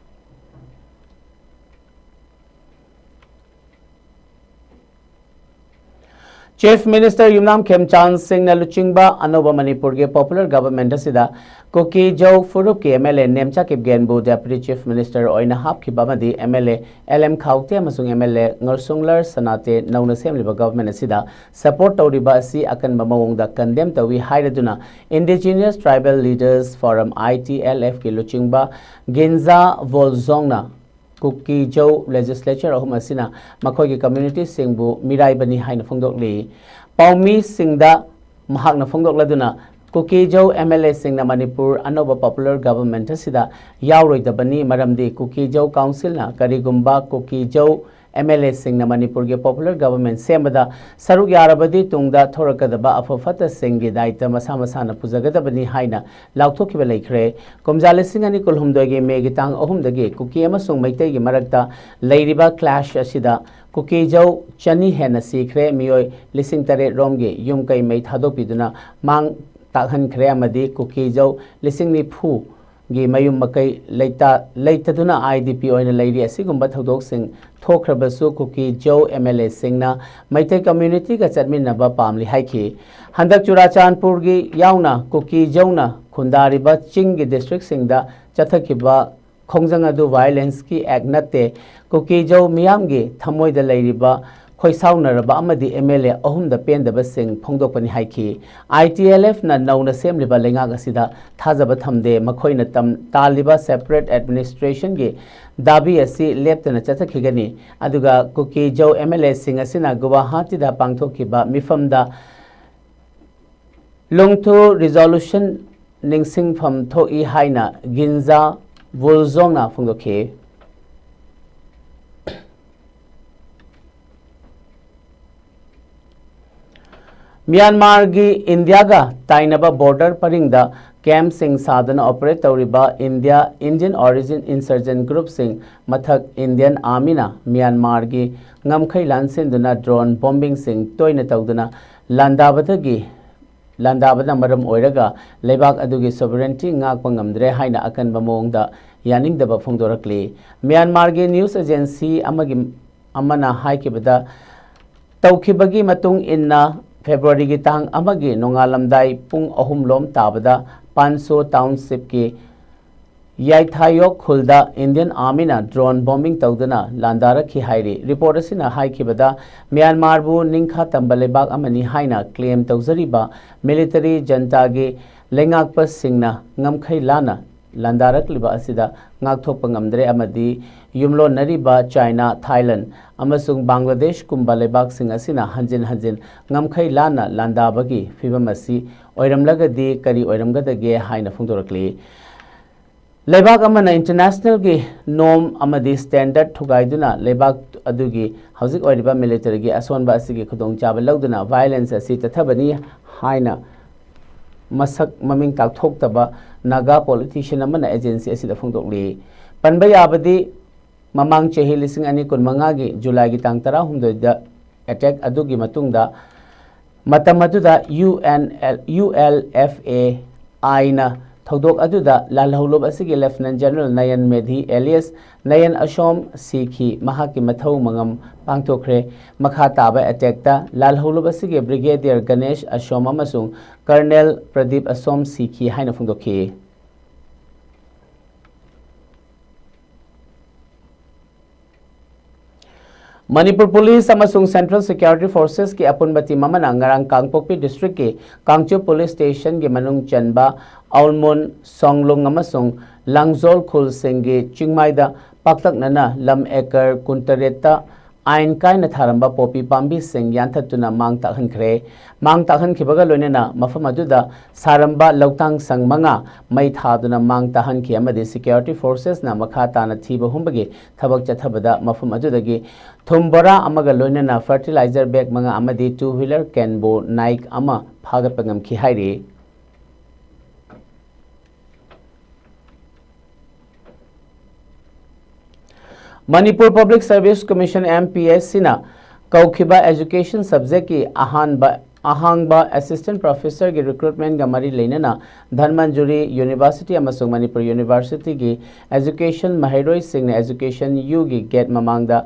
Chief minister ꯌꯨꯝꯅꯥꯝ ꯈꯦꯝꯆꯥꯟ ꯁꯤꯡꯅ ꯂꯨꯆꯤꯡꯕ ꯑꯅꯧꯕ ꯃꯅꯤꯄꯨꯔꯒꯤ ꯄꯣꯄꯨꯂꯔ ꯒꯚꯔꯟꯃꯦꯟꯠ ꯑꯁꯤꯗ ꯀꯨꯀꯤ ꯖꯧ ꯐꯨꯔꯨꯞꯀꯤ M L A Nemcha Kipgen deputy chief minister ꯑꯣꯏꯅ ꯍꯥꯞꯈꯤꯕ ꯑꯃꯗꯤ M L A L M ꯈꯥꯎꯇꯦ ꯑꯃꯁꯨꯡ M L A ꯉꯔꯁꯨꯡꯂꯔ ꯁꯅꯥꯇꯦ ꯅꯧꯅ ꯁꯦꯝꯂꯤꯕ ꯒꯚꯔꯟꯃꯦꯟꯠ ꯑꯁꯤꯗ ꯁꯄꯣꯔꯠ ꯇꯧꯔꯤꯕ ꯑꯁꯤ ꯑꯀꯟꯕ ꯃꯑꯣꯡꯗ ꯀꯟꯗꯦꯝ ꯇꯧꯏ ꯍꯥꯏꯔꯗꯨꯅ Indigenous Tribal Leaders Forum, I T L F ꯀꯤ ꯂꯨꯆꯤꯡꯕ ꯒꯤꯟꯖꯥ ꯚꯣꯜꯖꯣꯡꯅ ꯀꯨꯀꯤ ꯖꯧ ꯂꯦꯖꯤꯁꯂꯦꯆꯔ ꯑꯍꯨꯝ ꯑꯁꯤꯅ ꯃꯈꯣꯏꯒꯤ ꯀꯝꯃ꯭ꯌꯨꯅꯤꯇꯤꯁꯤꯡꯕꯨ ꯃꯤꯔꯥꯏꯕꯅꯤ ꯍꯥꯏꯅ ꯐꯣꯡꯗꯣꯛꯂꯤ꯫ ꯄꯥꯎꯃꯤꯁꯤꯡꯗ ꯃꯍꯥꯛꯅ ꯐꯣꯡꯗꯣꯛꯂꯗꯨꯅ, ꯀꯨꯀꯤ ꯖꯧ M L A ꯁꯤꯡꯅ ꯃꯅꯤꯄꯨꯔ ꯑꯅꯧꯕ ꯄꯣꯄꯨꯂꯔ ꯒꯚꯔꯟꯃꯦꯟꯠ ꯑꯁꯤꯗ ꯌꯥꯎꯔꯣꯏꯗꯕꯅꯤ, ꯃꯔꯝꯗꯤ ꯀꯨꯀꯤ ꯖꯧ ꯀꯥꯎꯟꯁꯤꯜꯅ ꯀꯔꯤꯒꯨꯝꯕ ꯀꯨꯀꯤ ꯖꯧ ꯑꯦꯝ ꯑꯦꯜ ꯑꯦꯁꯤꯡꯅ ꯃꯅꯤꯄꯨꯔꯒꯤ ꯄꯣꯄꯨꯂꯔ ꯒꯚꯔꯟꯃꯦꯟꯠ ꯁꯦꯝꯕꯗ ꯁꯔꯨꯛ ꯌꯥꯔꯕꯗꯤ ꯇꯨꯡꯗ ꯊꯣꯔꯛꯀꯗꯕ ꯑꯐ ꯐꯠꯇꯁꯤꯡꯒꯤ ꯗꯥꯌꯤꯠꯇ ꯃꯁꯥ ꯃꯁꯥꯅ ꯄꯨꯖꯒꯗꯕꯅꯤ ꯍꯥꯏꯅ ꯂꯥꯎꯊꯣꯛꯈꯤꯕ ꯂꯩꯈ꯭ꯔꯦ꯫ ꯀꯨꯝꯖꯥ ꯂꯤꯁꯤꯡ ꯑꯅꯤ ꯀꯨꯟꯍꯨꯝꯗꯣꯏꯒꯤ ꯃꯦꯒꯤ ꯇꯥꯡ ꯑꯍꯨꯝꯗꯒꯤ ꯀꯨꯀꯤ ꯑꯃꯁꯨꯡ ꯃꯩꯇꯩꯒꯤ ꯃꯔꯛꯇ ꯂꯩꯔꯤꯕ ꯀ꯭ꯂꯥꯁ ꯑꯁꯤꯗ ꯀꯨꯀꯤꯖꯧ ꯆꯅꯤ ꯍꯦꯟꯅ ꯁꯤꯈ꯭ꯔꯦ, ꯃꯤꯑꯣꯏ ꯂꯤꯁꯤꯡ ꯇꯔꯦꯠ ꯔꯣꯝꯒꯤ ꯌꯨꯝ ꯀꯩ ꯃꯩ ꯊꯥꯗꯣꯛꯄꯤꯗꯨꯅ ꯃꯥꯡ ꯇꯥꯛꯍꯟꯈ꯭ꯔꯦ ꯑꯃꯗꯤ ꯀꯨꯀꯤꯖꯧ ꯂꯤꯁꯤꯡ ꯅꯤꯐꯨ ꯒꯤ ꯃꯌꯨꯝ ꯃꯀꯩ ꯂꯩꯇ-, ꯂꯩꯇꯗꯨꯅ ꯑꯥꯏ ꯗꯤ ꯄꯤ ꯑꯣꯏꯅ ꯂꯩꯔꯤ꯫ ꯑꯁꯤꯒꯨꯝꯕ ꯊꯧꯗꯣꯛꯁꯤꯡ ꯊꯣꯛꯈ꯭ꯔꯕꯁꯨ ꯀꯨꯀꯤ ꯖꯧ ꯑꯦꯝ ꯑꯦꯜ ꯑꯦꯁꯤꯡꯅ ꯃꯩꯇꯩ ꯀꯝꯃ꯭ꯌꯨꯅꯤꯇꯤꯒ ꯆꯠꯃꯤꯟꯅꯕ ꯄꯥꯝꯂꯤ ꯍꯥꯏꯈꯤ꯫ ꯍꯟꯗꯛ ꯆꯨꯔꯥꯆꯥꯟꯄꯨꯔꯒꯤ ꯌꯥꯎꯅ ꯀꯨꯀꯤ ꯖꯧꯅ ꯈꯨꯟꯗꯥꯔꯤꯕ ꯆꯤꯡꯒꯤ ꯗꯤꯁꯇ꯭ꯔꯤꯛꯁꯤꯡꯗ ꯆꯠꯊꯈꯤꯕ ꯈꯣꯡꯖꯪ ꯑꯗꯨ ꯚꯥꯏꯑꯣꯂꯦꯟꯁꯀꯤ ꯑꯦꯛ ꯅꯠꯇꯦ, ꯀꯨꯀꯤ ꯖꯧ ꯃꯤꯌꯥꯝꯒꯤ ꯊꯃꯣꯏꯗ ꯂꯩꯔꯤꯕ ꯈꯣꯏꯁꯥꯎꯅꯔꯕ ꯑꯃꯗꯤ ꯑꯦꯝ ꯑꯦꯜ ꯑꯦ ꯑꯍꯨꯝꯗ ꯄꯦꯟꯗꯕꯁꯤꯡ ꯐꯣꯡꯗꯣꯛꯄꯅꯤ ꯍꯥꯏꯈꯤ꯫ ꯑꯥꯏ ꯇꯤ ꯑꯦꯜ ꯑꯦꯐꯅ ꯅꯧꯅ ꯁꯦꯝꯂꯤꯕ ꯂꯩꯉꯥꯛ ꯑꯁꯤꯗ ꯊꯥꯖꯕ ꯊꯝꯗꯦ꯫ ꯃꯈꯣꯏꯅ ꯇꯝ-, ꯇꯥꯜꯂꯤꯕ ꯁꯦꯄꯔꯦꯠ ꯑꯦꯗꯃꯤꯅꯤꯁꯇ꯭ꯔꯦꯁꯟꯒꯤ ꯗꯥꯕꯤ ꯑꯁꯤ ꯂꯦꯞꯇꯅ ꯆꯠꯊꯈꯤꯒꯅꯤ꯫ ꯑꯗꯨꯒ ꯀꯨꯀꯤ ꯖꯧ ꯑꯦꯝ ꯑꯦꯜ ꯑꯦꯁꯤꯡ ꯑꯁꯤꯅ ꯒꯨꯋꯥꯍꯥꯇꯤꯗ ꯄꯥꯡꯊꯣꯛꯈꯤꯕ ꯃꯤꯐꯝꯗ ꯂꯨꯡꯊꯨ ꯔꯤꯖꯣꯂꯨꯁꯟ ꯅꯤꯡꯁꯤꯡꯐꯝ ꯊꯣꯛꯏ ꯍꯥꯏꯅ ꯒꯤꯟꯖꯥ ꯋꯨꯜꯖꯣꯡꯅ ꯐꯣꯡꯗꯣꯛꯈꯤ꯫ ꯃ꯭ꯌꯥꯟꯃꯥꯔꯒꯤ ꯏꯟꯗꯤꯌꯥꯒ ꯇꯥꯏꯅꯕ ꯕꯣꯔꯗꯔ ꯄꯔꯤꯡꯗ ꯀꯦꯝꯞꯁꯤꯡ ꯁꯥꯗꯨꯅ ꯑꯣꯄꯔꯦꯠ ꯇꯧꯔꯤꯕ ꯏꯟꯗꯤꯌꯥ, ꯏꯟꯗꯤꯌꯟ ꯑꯣꯔꯤꯖꯤꯟ ꯏꯟꯁꯔꯖꯦꯟ ꯒ꯭ꯔꯨꯞꯁꯤꯡ, ꯃꯊꯛ ꯏꯟꯗꯤꯌꯟ ꯑꯥꯔꯃꯤꯅ ꯃ꯭ꯌꯥꯟꯃꯥꯔꯒꯤ ꯉꯝꯈꯩ ꯂꯥꯟꯁꯤꯟꯗꯨꯅ ꯗ꯭ꯔꯣꯟ ꯕꯣꯝꯕꯤꯡꯁꯤꯡ ꯇꯣꯏꯅ ꯇꯧꯗꯨꯅ ꯂꯥꯟꯗꯥꯕꯗꯒꯤ, ꯂꯥꯟꯗꯥꯕꯅ ꯃꯔꯝ ꯑꯣꯏꯔꯒ ꯂꯩꯕꯥꯛ ꯑꯗꯨꯒꯤ ꯁꯣꯚꯔꯦꯟꯇꯤ ꯉꯥꯛꯄ ꯉꯝꯗ꯭ꯔꯦ ꯍꯥꯏꯅ ꯑꯀꯟꯕ ꯃꯑꯣꯡꯗ ꯌꯥꯅꯤꯡꯗꯕ ꯐꯣꯡꯗꯣꯔꯛꯂꯤ꯫ ꯃ꯭ꯌꯥꯟꯃꯥꯔꯒꯤ ꯅ꯭ꯌꯨꯁ ꯑꯦꯖꯦꯟꯁꯤ ꯑꯃꯒꯤ, ꯑꯃꯅ ꯍꯥꯏꯈꯤꯕꯗ, ꯇꯧꯈꯤꯕꯒꯤ ꯃꯇꯨꯡ ꯏꯟꯅ ꯐꯦꯕ꯭ꯔꯨꯋꯥꯔꯤꯒꯤ ꯇꯥꯡ ꯑꯃꯒꯤ ꯅꯣꯡꯉꯥꯜꯂꯝꯗꯥꯏ ꯄꯨꯡ ꯑꯍꯨꯝ ꯂꯣꯝ ꯇꯥꯕꯗ ꯄꯥꯟꯁꯣ ꯇꯥꯎꯟꯁꯤꯞꯀꯤ ꯌꯥꯏꯊꯥꯌꯣꯛ ꯈꯨꯜꯗ ꯏꯟꯗꯤꯌꯟ ꯑꯥꯔꯃꯤꯅ ꯗ꯭ꯔꯣꯟ ꯕꯣꯝꯕꯤꯡ ꯇꯧꯗꯨꯅ ꯂꯥꯟꯗꯥꯔꯛꯈꯤ ꯍꯥꯏꯔꯤ꯫ ꯔꯤꯄꯣꯔꯠ ꯑꯁꯤꯅ ꯍꯥꯏꯈꯤꯕꯗ, ꯃ꯭ꯌꯥꯟꯃꯥꯔꯕꯨ ꯅꯤꯡꯈꯥ ꯇꯝꯕ ꯂꯩꯕꯥꯛ ꯑꯃꯅꯤ ꯍꯥꯏꯅ ꯀ꯭ꯂꯦꯝ ꯇꯧꯖꯔꯤꯕ ꯃꯤꯂꯤꯇꯔꯤ ꯖꯟꯇꯥꯒꯤ ꯂꯩꯉꯥꯛꯄꯁꯤꯡꯅ ꯉꯝꯈꯩ ꯂꯥꯟꯅ ꯂꯥꯟꯗꯥꯔꯛꯂꯤꯕ ꯑꯁꯤꯗ ꯉꯥꯛꯊꯣꯛꯄ ꯉꯝꯗ꯭ꯔꯦ ꯑꯃꯗꯤ ꯌꯨꯝꯂꯣꯟꯅꯔꯤꯕ ꯆꯥꯏꯅꯥ, ꯊꯥꯏꯂꯦꯟ ꯑꯃꯁꯨꯡ ꯕꯪꯒ꯭ꯂꯥꯗꯦꯁꯀꯨꯝꯕ ꯂꯩꯕꯥꯛꯁꯤꯡ ꯑꯁꯤꯅ ꯍꯟꯖꯤꯟ ꯍꯟꯖꯤꯟ ꯉꯝꯈꯩ ꯂꯥꯟꯅ ꯂꯥꯟꯗꯥꯕꯒꯤ ꯐꯤꯚꯝ ꯑꯁꯤ ꯑꯣꯏꯔꯝꯂꯒꯗꯤ ꯀꯔꯤ ꯑꯣꯏꯔꯝꯒꯗꯒꯦ ꯍꯥꯏꯅ ꯐꯣꯡꯗꯣꯔꯛꯂꯤ꯫ ꯂꯩꯕꯥꯛ ꯑꯃꯅ ꯏꯟꯇꯔꯅꯦꯁꯅꯦꯜꯒꯤ ꯅꯣꯔꯝ ꯑꯃꯗꯤ ꯁ꯭ꯇꯦꯟꯗꯔꯗ ꯊꯨꯒꯥꯏꯗꯨꯅ ꯂꯩꯕꯥꯛ ꯑꯗꯨꯒꯤ ꯍꯧꯖꯤꯛ ꯑꯣꯏꯔꯤꯕ ꯃꯤꯂꯤꯇꯔꯤꯒꯤ ꯑꯁꯣꯟꯕ ꯑꯁꯤꯒꯤ ꯈꯨꯗꯣꯡꯆꯥꯕ ꯂꯧꯗꯨꯅ ꯚꯥꯏꯑꯣꯂꯦꯟꯁ ꯑꯁꯤ ꯆꯠꯊꯕꯅꯤ ꯍꯥꯏꯅ ꯃꯁꯛ ꯃꯃꯤꯡ ꯇꯥꯛꯊꯣꯛꯇꯕ ꯅꯥꯒꯥ ꯄꯣꯂꯤꯇꯤꯁꯤꯌꯟ ꯑꯃꯅ ꯑꯦꯖꯦꯟꯁꯤ ꯑꯁꯤꯗ ꯐꯣꯡꯗꯣꯛꯂꯤ꯫ ꯄꯟꯕ ꯌꯥꯕꯗꯤ, ꯃꯃꯥꯡ ꯆꯍꯤ ꯂꯤꯁꯤꯡ ꯑꯅꯤ ꯀꯨꯟꯃꯉꯥꯒꯤ ꯖꯨꯂꯥꯏꯒꯤ ꯇꯥꯡ ꯇꯔꯥꯍꯨꯝꯗꯣꯏꯗ ꯑꯦꯇꯦꯛ ꯑꯗꯨꯒꯤ ꯃꯇꯨꯡꯗ ꯃꯇꯝ ꯑꯗꯨꯗ U N L, U L F A ꯑꯥꯏꯅ ꯊꯧꯗꯣꯛ ꯑꯗꯨꯗ ꯂꯥꯜꯍꯧꯂꯨꯞ ꯑꯁꯤꯒꯤ ꯂꯦꯐꯇꯤꯅꯦꯟ ꯖꯦꯅꯔꯦꯜ ꯅꯌꯟ ꯃꯦꯙꯤ ꯑꯦꯂꯤꯌꯥꯁ ꯅꯌꯟ ꯑꯁꯣꯝ ꯁꯤꯈꯤ꯫ ꯃꯍꯥꯛꯀꯤ ꯃꯊꯧ ꯃꯉꯝ ꯄꯥꯡꯊꯣꯛꯈ꯭ꯔꯦ꯫ ꯃꯈꯥ ꯇꯥꯕ ꯑꯦꯇꯦꯛꯇ ꯂꯥꯜꯍꯧꯂꯨꯞ ꯑꯁꯤꯒꯤ ꯕ꯭ꯔꯤꯒꯦꯗꯤꯌꯔ ꯒꯅꯦꯁ ꯑꯁꯣꯝ ꯑꯃꯁꯨꯡ ꯀꯔꯅꯦꯜ ꯄ꯭ꯔꯗꯤꯞ ꯑꯁꯣꯝ ꯁꯤꯈꯤ ꯍꯥꯏꯅ ꯐꯣꯡꯗꯣꯛꯈꯤ꯫ ꯃꯅꯤꯄꯨꯔ ꯄꯨꯂꯤꯁ ꯑꯃꯁꯨꯡ ꯁꯦꯟꯇ꯭ꯔꯦꯜ ꯁꯦꯀ꯭ꯌꯨꯔꯤꯇꯤ ꯐꯣꯔꯁꯦꯁꯀꯤ ꯑꯄꯨꯟꯕ ꯇꯤꯝ ꯑꯃꯅ ꯉꯔꯥꯡ ꯀꯥꯡꯄꯣꯛꯄꯤ ꯗꯤꯁꯇ꯭ꯔꯤꯛꯀꯤ ꯀꯥꯡꯆꯨꯞ ꯄꯨꯂꯤꯁ ꯁ꯭ꯇꯦꯁꯟꯒꯤ ꯃꯅꯨꯡ ꯆꯟꯕ ꯑꯜꯃꯣꯟ, ꯁꯣꯡꯂꯨꯡ ꯑꯃꯁꯨꯡ ꯂꯥꯡꯖꯣꯜ ꯈꯨꯜꯁꯤꯡꯒꯤ ꯆꯤꯡꯃꯥꯏꯗ ꯄꯥꯛꯇꯛꯅꯅ ꯂꯝ ꯑꯦꯀꯔ ꯀꯨꯟꯇꯔꯦꯠꯇ ꯑꯥꯏꯟ ꯀꯥꯏꯅ ꯊꯥꯔꯝꯕ ꯄꯣꯄꯤ ꯄꯥꯝꯕꯤꯁꯤꯡ ꯌꯥꯟꯊꯠꯇꯨꯅ ꯃꯥꯡ ꯇꯥꯛꯍꯟꯈ꯭ꯔꯦ꯫ ꯃꯥꯡ ꯇꯥꯛꯍꯟꯈꯤꯕꯒ ꯂꯣꯏꯅꯅ ꯃꯐꯝ ꯑꯗꯨꯗ ꯁꯥꯔꯝꯕ ꯂꯧꯇꯥꯡ ꯁꯪ ꯃꯉꯥ ꯃꯩ ꯊꯥꯗꯨꯅ ꯃꯥꯡ ꯇꯥꯛꯍꯟꯈꯤ ꯑꯃꯗꯤ ꯁꯦꯀ꯭ꯌꯨꯔꯤꯇꯤ ꯐꯣꯔꯁꯦꯁꯅ ꯃꯈꯥ ꯇꯥꯅ ꯊꯤꯕ ꯍꯨꯝꯕꯒꯤ ꯊꯕꯛ ꯆꯠꯊꯕꯗ ꯃꯐꯝ ꯑꯗꯨꯗꯒꯤ ꯊꯨꯝ ꯕꯣꯔꯥ ꯑꯃꯒ ꯂꯣꯏꯅꯅ ꯐꯔꯇꯤꯂꯥꯏꯖꯔ ꯕꯦꯒ ꯃꯉꯥ ꯑꯃꯗꯤ ꯇꯨ ꯋꯤꯂꯔ ꯀꯦꯟꯕꯣ ꯅꯥꯏꯛ ꯑꯃ ꯐꯥꯒꯠꯄ ꯉꯝꯈꯤ ꯍꯥꯏꯔꯤ꯫ Manipur public service commission, M P ꯑꯦꯁ ꯁꯤꯅ ꯀꯧꯈꯤꯕ ꯑꯦꯖꯨꯀꯦꯁꯟ ꯁꯕꯖꯦꯛꯀꯤ ꯑꯍꯥꯟꯕ, ꯑꯍꯥꯡꯕ ꯑꯦꯁꯤꯁꯇꯦꯟ ꯄ꯭ꯔꯣꯐꯦꯁꯔꯒꯤ ꯔꯤꯀ꯭ꯔꯨꯠꯃꯦꯟꯒ ꯃꯔꯤ ꯂꯩꯅꯅ ꯙꯟꯃꯟꯖꯨꯔꯤ ꯌꯨꯅꯤꯚꯔꯁꯤꯇꯤ ꯑꯃꯁꯨꯡ ꯃꯅꯤꯄꯨꯔ ꯌꯨꯅꯤꯚꯔꯁꯤꯇꯤꯒꯤ ꯑꯦꯖꯨꯀꯦꯁꯟ ꯃꯍꯩꯔꯣꯏꯁꯤꯡꯅ ꯑꯦꯖꯨꯀꯦꯁꯟ ꯌꯨꯒꯤ ꯒꯦꯠ ꯃꯃꯥꯡꯗ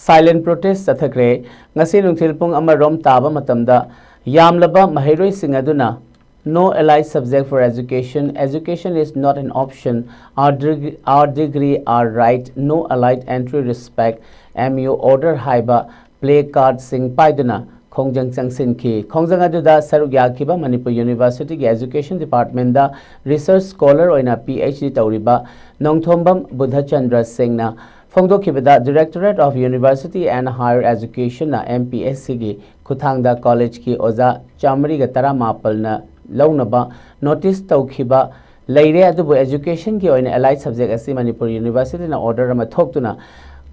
ꯁꯥꯏꯂꯦꯟ ꯄ꯭ꯔꯣꯇꯦꯁ ꯆꯠꯊꯈ꯭ꯔꯦ꯫ ꯉꯁꯤ ꯅꯨꯡꯊꯤꯜ ꯄꯨꯡ ꯑꯃ ꯔꯣꯝ ꯇꯥꯕ ꯃꯇꯝꯗ ꯌꯥꯝꯂꯕ ꯃꯍꯩꯔꯣꯏꯁꯤꯡ ꯑꯗꯨꯅ "No allied subject for education, education is not an option, our deg-, our degree, our right, no allied entry, respect, M U order" ꯍꯥꯏꯕ ꯄ꯭ꯂꯦ ꯀꯥꯔꯗꯁꯤꯡ ꯄꯥꯏꯗꯨꯅ ꯈꯣꯡꯖꯪ ꯆꯪꯁꯤꯟꯈꯤ꯫ ꯈꯣꯡꯖꯪ ꯑꯗꯨꯗ ꯁꯔꯨꯛ ꯌꯥꯈꯤꯕ ꯃꯅꯤꯄꯨꯔ ꯌꯨꯅꯤꯚꯔꯁꯤꯇꯤꯒꯤ ꯑꯦꯖꯨꯀꯦꯁꯟ ꯗꯤꯄꯥꯔꯠꯃꯦꯟꯗ ꯔꯤꯁꯔꯆ ꯁ꯭ꯀꯣꯂꯔ ꯑꯣꯏꯅ ꯄꯤ ꯑꯩꯆ ꯗꯤ ꯇꯧꯔꯤꯕ ꯅꯣꯡꯊꯣꯝꯕꯝ ꯕꯨꯙꯆꯟꯗ꯭ꯔ ꯁꯤꯡꯅ ꯐꯣꯡꯗꯣꯛꯈꯤꯕꯗ, Directorate of University and Higher Educationꯅ ꯑꯦꯝ ꯄꯤ ꯑꯦꯁ ꯁꯤꯒꯤ ꯈꯨꯠꯊꯥꯡꯗ ꯀꯣꯂꯦꯖꯀꯤ ꯑꯣꯖꯥ ꯆꯥꯃꯔꯤꯒ ꯇꯔꯥꯃꯥꯄꯜꯅ ꯂꯧꯅꯕ ꯅꯣꯇꯤꯁ ꯇꯧꯈꯤꯕ ꯂꯩꯔꯦ, ꯑꯗꯨꯕꯨ ꯑꯦꯖꯨꯀꯦꯁꯟꯒꯤ ꯑꯣꯏꯅ ꯑꯦꯂꯥꯏꯠ ꯁꯕꯖꯦꯛ ꯑꯁꯤ ꯃꯅꯤꯄꯨꯔ ꯌꯨꯅꯤꯚꯔꯁꯤꯇꯤꯅ ꯑꯣꯔꯗꯔ ꯑꯃ ꯊꯣꯛꯇꯨꯅ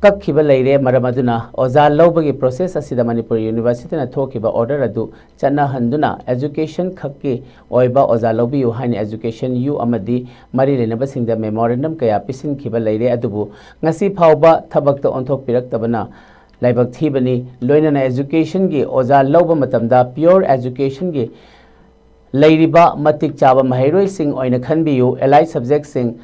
ꯀꯛꯈꯤꯕ ꯂꯩꯔꯦ꯫ ꯃꯔꯝ ꯑꯗꯨꯅ ꯑꯣꯖꯥ ꯂꯧꯕꯒꯤ ꯄ꯭ꯔꯣꯁꯦꯁ ꯑꯁꯤꯗ ꯃꯅꯤꯄꯨꯔ ꯌꯨꯅꯤꯚꯔꯁꯤꯇꯤꯅ ꯊꯣꯛꯈꯤꯕ ꯑꯣꯔꯗꯔ ꯑꯗꯨ ꯆꯠꯅꯍꯟꯗꯨꯅ ꯑꯦꯖꯨꯀꯦꯁꯟ ꯈꯛꯀꯤ ꯑꯣꯏꯕ ꯑꯣꯖꯥ ꯂꯧꯕꯤꯌꯨ ꯍꯥꯏꯅ ꯑꯦꯖꯨꯀꯦꯁꯟ ꯌꯨ ꯑꯃꯗꯤ ꯃꯔꯤ ꯂꯩꯅꯕꯁꯤꯡꯗ ꯃꯦꯃꯣꯔꯦꯟꯗꯝ ꯀꯌꯥ ꯄꯤꯁꯤꯟꯈꯤꯕ ꯂꯩꯔꯦ꯫ ꯑꯗꯨꯕꯨ ꯉꯁꯤ ꯐꯥꯎꯕ ꯊꯕꯛꯇ ꯑꯣꯟꯊꯣꯛꯄꯤꯔꯛꯇꯕꯅ ꯂꯥꯏꯕꯛ ꯊꯤꯕꯅꯤ꯫ ꯂꯣꯏꯅꯅ ꯑꯦꯖꯨꯀꯦꯁꯟꯒꯤ ꯑꯣꯖꯥ ꯂꯧꯕ ꯃꯇꯝꯗ ꯄꯤꯌꯣꯔ ꯑꯦꯖꯨꯀꯦꯁꯟꯒꯤ ꯂꯩꯔꯤꯕ ꯃꯇꯤꯛ ꯆꯥꯕ ꯃꯍꯩꯔꯣꯏꯁꯤꯡ ꯑꯣꯏꯅ ꯈꯟꯕꯤꯌꯨ꯫ ꯑꯦꯂꯥꯏꯠ ꯁꯕꯖꯦꯛꯁꯤꯡ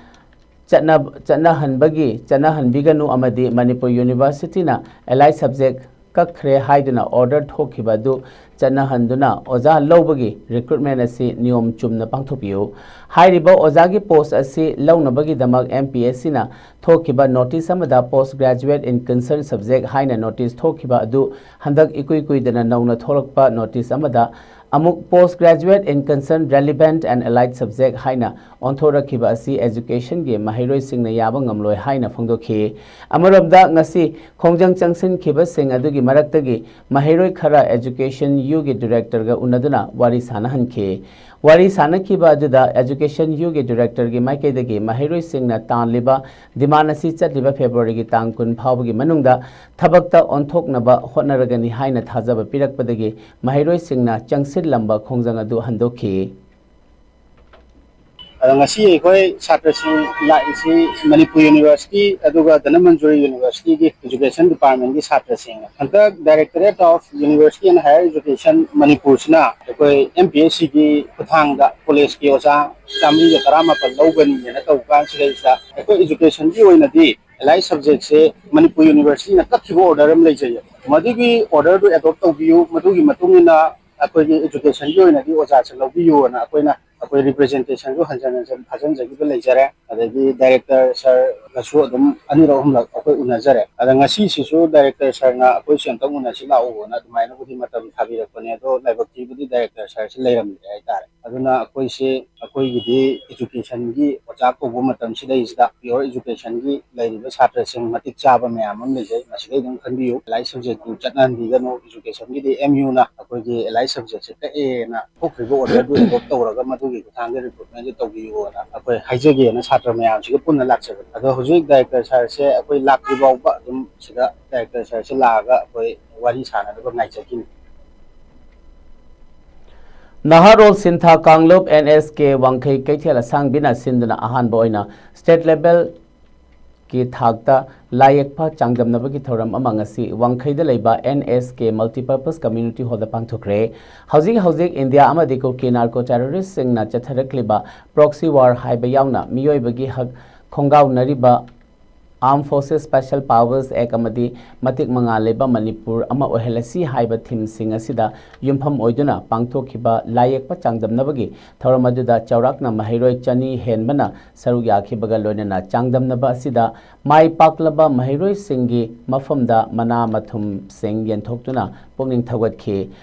ꯆꯠꯅ-, ꯆꯠꯅꯍꯟꯕꯒꯤ, ꯆꯠꯅꯍꯟꯕꯤꯒꯅꯨ ꯑꯃꯗꯤ ꯃꯅꯤꯄꯨꯔ ꯌꯨꯅꯤꯚꯔꯁꯤꯇꯤꯅ ꯑꯦꯂꯥꯏꯠ ꯁꯕꯖꯦꯛ ꯀꯛꯈ꯭ꯔꯦ ꯍꯥꯏꯗꯨꯅ ꯑꯣꯔꯗꯔ ꯊꯣꯛꯈꯤꯕ ꯑꯗꯨ ꯆꯠꯅꯍꯟꯗꯨꯅ ꯑꯣꯖꯥ ꯂꯧꯕꯒꯤ ꯔꯤꯀ꯭ꯔꯨꯠꯃꯦꯟ ꯑꯁꯤ ꯅꯤꯌꯣꯝ ꯆꯨꯝꯅ ꯄꯥꯡꯊꯣꯛꯄꯤꯌꯨ꯫ ꯍꯥꯏꯔꯤꯕ ꯑꯣꯖꯥꯒꯤ ꯄꯣꯁ ꯑꯁꯤ ꯂꯧꯅꯕꯒꯤꯗꯃꯛ ꯑꯦꯝ ꯄꯤ ꯑꯦꯁ ꯁꯤꯅ ꯊꯣꯛꯈꯤꯕ ꯅꯣꯇꯤꯁ ꯑꯃꯗ Post Graduate in Concerned Subject ꯍꯥꯏꯅ ꯅꯣꯇꯤꯁ ꯊꯣꯛꯈꯤꯕ ꯑꯗꯨ ꯍꯟꯗꯛ ꯏꯀꯨꯏ ꯀꯨꯏꯗꯅ ꯅꯧꯅ ꯊꯣꯛꯂꯛꯄ ꯅꯣꯇꯤꯁ ꯑꯃꯗ ꯑꯃꯨꯛ Post Graduate in Concerned Relevant and Allied Subject ꯍꯥꯏꯅ ꯑꯣꯟꯊꯣꯔꯛꯈꯤꯕ ꯑꯁꯤ ꯑꯦꯖꯨꯀꯦꯁꯟꯒꯤ ꯃꯍꯩꯔꯣꯏꯁꯤꯡꯅ ꯌꯥꯕ ꯉꯝꯂꯣꯏ ꯍꯥꯏꯅ ꯐꯣꯡꯗꯣꯛꯈꯤ꯫ ꯑꯃꯔꯣꯝꯗ ꯉꯁꯤ ꯈꯣꯡꯖꯪ ꯆꯪꯁꯤꯟꯈꯤꯕꯁꯤꯡ ꯑꯗꯨꯒꯤ ꯃꯔꯛꯇꯒꯤ ꯃꯍꯩꯔꯣꯏ ꯈꯔ ꯑꯦꯖꯨꯀꯦꯁꯟ ꯌꯨꯒꯤ ꯗꯤꯔꯦꯛꯇꯔꯒ ꯎꯅꯗꯨꯅ ꯋꯥꯔꯤ ꯁꯥꯅꯍꯟꯈꯤ꯫ ꯋꯥꯔꯤ ꯁꯥꯅꯈꯤꯕ ꯑꯗꯨꯗ ꯑꯦꯖꯨꯀꯦꯁꯟ ꯌꯨꯒꯤ ꯗꯤꯔꯦꯛꯇꯔꯒꯤ ꯃꯥꯏꯀꯩꯗꯒꯤ ꯃꯍꯩꯔꯣꯏꯁꯤꯡꯅ ꯇꯥꯜꯂꯤꯕ ꯗꯤꯃꯥꯟ ꯑꯁꯤ ꯆꯠꯂꯤꯕ ꯐꯦꯕ꯭ꯔꯨꯋꯥꯔꯤꯒꯤ ꯇꯥꯡ ꯀꯨꯟ ꯐꯥꯎꯕꯒꯤ ꯃꯅꯨꯡꯗ ꯊꯕꯛꯇ ꯑꯣꯟꯊꯣꯛꯅꯕ ꯍꯣꯠꯅꯔꯒꯅꯤ ꯍꯥꯏꯅ ꯊꯥꯖꯕ ꯄꯤꯔꯛꯄꯗꯒꯤ ꯃꯍꯩꯔꯣꯏꯁꯤꯡꯅ ꯆꯪꯁꯤꯜꯂꯝꯕ ꯈꯣꯡꯖꯪ ꯑꯗꯨ ꯍꯟꯗꯣꯛꯈꯤ꯫ ꯑꯗꯣ ꯉꯁꯤ ꯑꯩꯈꯣꯏ ꯁꯥꯇ꯭ꯔꯁꯤꯡ ꯂꯥꯛꯏꯁꯤ ꯃꯅꯤꯄꯨꯔ ꯌꯨꯅꯤꯚꯔꯁꯤꯇꯤ ꯑꯗꯨꯒ ꯙꯅꯃꯟꯖꯨꯔꯤ ꯌꯨꯅꯤꯚꯔꯁꯤꯇꯤꯒꯤ ꯏꯖꯨꯀꯦꯁꯟ ꯗꯤꯄꯥꯔꯠꯃꯦꯟꯒꯤ ꯁꯥꯇ꯭ꯔꯁꯤꯡꯅ ꯍꯟꯗꯛ Directorate of University and Higher Education ꯃꯅꯤꯄꯨꯔꯁꯤꯅ ꯑꯩꯈꯣꯏ ꯑꯦꯝ ꯄꯤ ꯑꯦꯁ ꯁꯤꯒꯤ ꯈꯨꯠꯊꯥꯡꯗ ꯀꯣꯂꯦꯖꯀꯤ ꯑꯣꯖꯥ ꯆꯥꯃꯔꯤꯒ ꯇꯔꯥꯃꯥꯄꯜ ꯂꯧꯒꯅꯤꯅ ꯇꯧꯕ ꯀꯥꯟꯁꯤꯗꯩꯁꯤꯗ ꯑꯩꯈꯣꯏ ꯏꯖꯨꯀꯦꯁꯟꯒꯤ ꯑꯣꯏꯅꯗꯤ ꯑꯦꯂꯥꯏꯠ ꯁꯕꯖꯦꯛꯁꯦ ꯃꯅꯤꯄꯨꯔ ꯌꯨꯅꯤꯚꯔꯁꯤꯇꯤꯅ ꯀꯛꯈꯤꯕ ꯑꯣꯔꯗꯔ ꯑꯃ ꯂꯩꯖꯩꯌꯦ꯫ ꯃꯗꯨꯒꯤ ꯑꯣꯔꯗꯔꯗꯨ ꯑꯦꯗꯣꯞ ꯇꯧꯕꯤꯌꯨ꯫ ꯃꯗꯨꯒꯤ ꯃꯇꯨꯡ ꯏꯟꯅ ꯑꯩꯈꯣꯏꯒꯤ ꯏꯖꯨꯀꯦꯁꯟꯒꯤ ꯑꯣꯏꯅꯗꯤ ꯑꯣꯖꯥꯁꯦ ꯂꯧꯕꯤꯌꯨꯅ ꯑꯩꯈꯣꯏꯅ ꯑꯩꯈꯣꯏ ꯔꯤꯄ꯭ꯔꯖꯦꯟꯇꯦꯁꯟꯁꯨ ꯍꯟꯖꯟ ꯍꯟꯖꯟ ꯊꯥꯖꯤꯟꯖꯈꯤꯕ ꯂꯩꯖꯔꯦ꯫ ꯑꯗꯒꯤ ꯗꯥꯏꯔꯦꯛꯇꯔ ꯁꯥꯔꯒꯁꯨ ꯑꯗꯨꯝ ꯑꯅꯤꯔꯛ ꯑꯍꯨꯝꯂꯛ ꯑꯩꯈꯣꯏ ꯎꯅꯖꯔꯦ꯫ ꯑꯗ ꯉꯁꯤꯁꯤꯁꯨ ꯗꯥꯏꯔꯦꯛꯇꯔ ꯁꯥꯔꯅ ꯑꯩꯈꯣꯏꯁꯦ ꯑꯝꯇꯪ ꯎꯅꯁꯤ ꯂꯥꯛꯎꯅ ꯑꯗꯨꯃꯥꯏꯅꯕꯨꯗꯤ ꯃꯇꯝ ꯊꯥꯕꯤꯔꯛꯄꯅꯦ꯫ ꯑꯗꯣ ꯂꯥꯏꯕꯛ ꯊꯤꯕꯗꯤ ꯗꯥꯏꯔꯦꯛꯇꯔ ꯁꯥꯔꯁꯤ ꯂꯩꯔꯝꯗ꯭ꯔꯦ ꯍꯥꯏꯇꯥꯔꯦ꯫ ꯑꯗꯨꯅ ꯑꯩꯈꯣꯏꯁꯤ ꯑꯩꯈꯣꯏꯒꯤꯗꯤ ꯏꯖꯨꯀꯦꯁꯟꯒꯤ ꯑꯣꯖꯥ ꯀꯧꯕ ꯃꯇꯝꯁꯤꯗꯩꯁꯤꯗ ꯄꯤꯌꯣꯔ ꯏꯖꯨꯀꯦꯁꯟꯒꯤ ꯂꯩꯔꯤꯕ ꯁꯥꯇ꯭ꯔꯁꯤꯡ ꯃꯇꯤꯛ ꯆꯥꯕ ꯃꯌꯥꯝ ꯑꯃ ꯂꯩꯖꯩ꯫ ꯃꯁꯤꯗꯩ ꯑꯗꯨꯝ ꯈꯟꯕꯤꯌꯨ, ꯑꯦꯂꯥꯏꯠ ꯁꯕꯖꯦꯛꯇꯨ ꯆꯠꯅꯍꯟꯕꯤꯒꯅꯨ꯫ ꯏꯖꯨꯀꯦꯁꯟꯒꯤꯗꯤ ꯑꯦꯝ ꯌꯨꯅ ꯑꯩꯈꯣꯏꯒꯤ ꯑꯦꯂꯥꯏꯠ ꯁꯕꯖꯦꯛꯁꯦ ꯀꯛꯑꯦꯅ ꯊꯣꯛꯈ꯭ꯔꯤꯕ ꯑꯣꯔꯗꯔꯗꯨ ꯑꯦꯗꯣꯞ ꯇꯧꯔꯒ ꯃꯗꯨꯒꯤ ꯈꯨꯠꯊꯥꯡꯗ ꯔꯤꯀ꯭ꯔꯨꯠꯃꯦꯟꯁꯦ ꯇꯧꯕꯤꯌꯨꯅ ꯑꯩꯈꯣꯏ ꯍꯥꯏꯖꯒꯦꯅ ꯁꯥꯇ꯭ꯔ ꯃꯌꯥꯝꯁꯤꯒ ꯄꯨꯟꯅ ꯂꯥꯛꯆꯕꯅꯤ꯫ ꯑꯗꯣ ꯍꯧꯖꯤꯛ ꯗꯥꯏꯔꯦꯛꯇꯔ ꯁꯥꯔꯁꯦ ꯑꯩꯈꯣꯏ ꯂꯥꯛꯇ꯭ꯔꯤ ꯐꯥꯎꯕ ꯑꯗꯨꯝ ꯁꯤꯗ ꯗꯥꯏꯔꯦꯛꯇꯔ ꯁꯥꯔꯁꯦ ꯂꯥꯛꯑꯒ ꯑꯩꯈꯣꯏ ꯋꯥꯔꯤ ꯁꯥꯟꯅꯅꯕ ꯉꯥꯏꯖꯈꯤꯅꯤ꯫ ꯅꯍꯥꯔꯣꯜ ꯁꯤꯟꯊꯥ ꯀꯥꯡꯂꯨꯞ ꯑꯦꯟ ꯑꯦꯁ ꯀꯦ ꯋꯥꯡꯈꯩ ꯀꯩꯊꯦꯜ ꯑꯁꯥꯡꯕꯤꯅ ꯁꯤꯟꯗꯨꯅ ꯑꯍꯥꯟꯕ ꯑꯣꯏꯅ ꯁ꯭ꯇꯦꯠ ꯂꯦꯚꯦꯜꯒꯤ ꯊꯥꯛꯇ ꯂꯥꯏ ꯌꯦꯛꯄ ꯆꯥꯡꯗꯝꯅꯕꯒꯤ ꯊꯧꯔꯝ ꯑꯃ ꯉꯁꯤ ꯋꯥꯡꯈꯩꯗ ꯂꯩꯕ and S K multipurpose community ꯍꯣꯜꯗ ꯄꯥꯡꯊꯣꯛꯈ꯭ꯔꯦ꯫ ꯍꯧꯖꯤꯛ ꯍꯧꯖꯤꯛ ꯏꯟꯗꯤꯌꯥ ꯑꯃꯗꯤ ꯀꯨꯀꯤ ꯅꯥꯔꯀꯣ ꯇꯦꯔꯣꯔꯤꯁꯁꯤꯡꯅ ꯆꯠꯊꯔꯛꯂꯤꯕ ꯄ꯭ꯔꯣꯛꯁꯤ ꯋꯥꯔ ꯍꯥꯏꯕ ꯌꯥꯎꯅ ꯃꯤꯑꯣꯏꯕꯒꯤ ꯍꯛ ꯈꯣꯡꯒꯥꯎꯅꯔꯤꯕ Armed Forces Special Powers Act ꯑꯃꯗꯤ ꯃꯇꯤꯛ ꯃꯉꯥꯜ ꯂꯩꯕ ꯃꯅꯤꯄꯨꯔ ꯑꯃ ꯑꯣꯏꯍꯜꯂꯁꯤ ꯍꯥꯏꯕ ꯊꯤꯝꯁꯤꯡ ꯑꯁꯤꯗ ꯌꯨꯝꯐꯝ ꯑꯣꯏꯗꯨꯅ ꯄꯥꯡꯊꯣꯛꯈꯤꯕ ꯂꯥꯏ ꯌꯦꯛꯄ ꯆꯥꯡꯗꯝꯅꯕꯒꯤ ꯊꯧꯔꯝ ꯑꯗꯨꯗ ꯆꯥꯎꯔꯥꯛꯅ ꯃꯍꯩꯔꯣꯏ ꯆꯅꯤ ꯍꯦꯟꯕꯅ ꯁꯔꯨꯛ ꯌꯥꯈꯤꯕꯒ ꯂꯣꯏꯅꯅ ꯆꯥꯡꯗꯝꯅꯕ ꯑꯁꯤꯗ ꯃꯥꯏ ꯄꯥꯛꯂꯕ ꯃꯍꯩꯔꯣꯏꯁꯤꯡꯒꯤ ꯃꯐꯝꯗ ꯃꯅꯥ ꯃꯊꯨꯝꯁꯤꯡ ꯌꯦꯟꯊꯣꯛꯇꯨꯅ ꯄꯨꯛꯅꯤꯡ ꯊꯧꯒꯠꯈꯤ꯫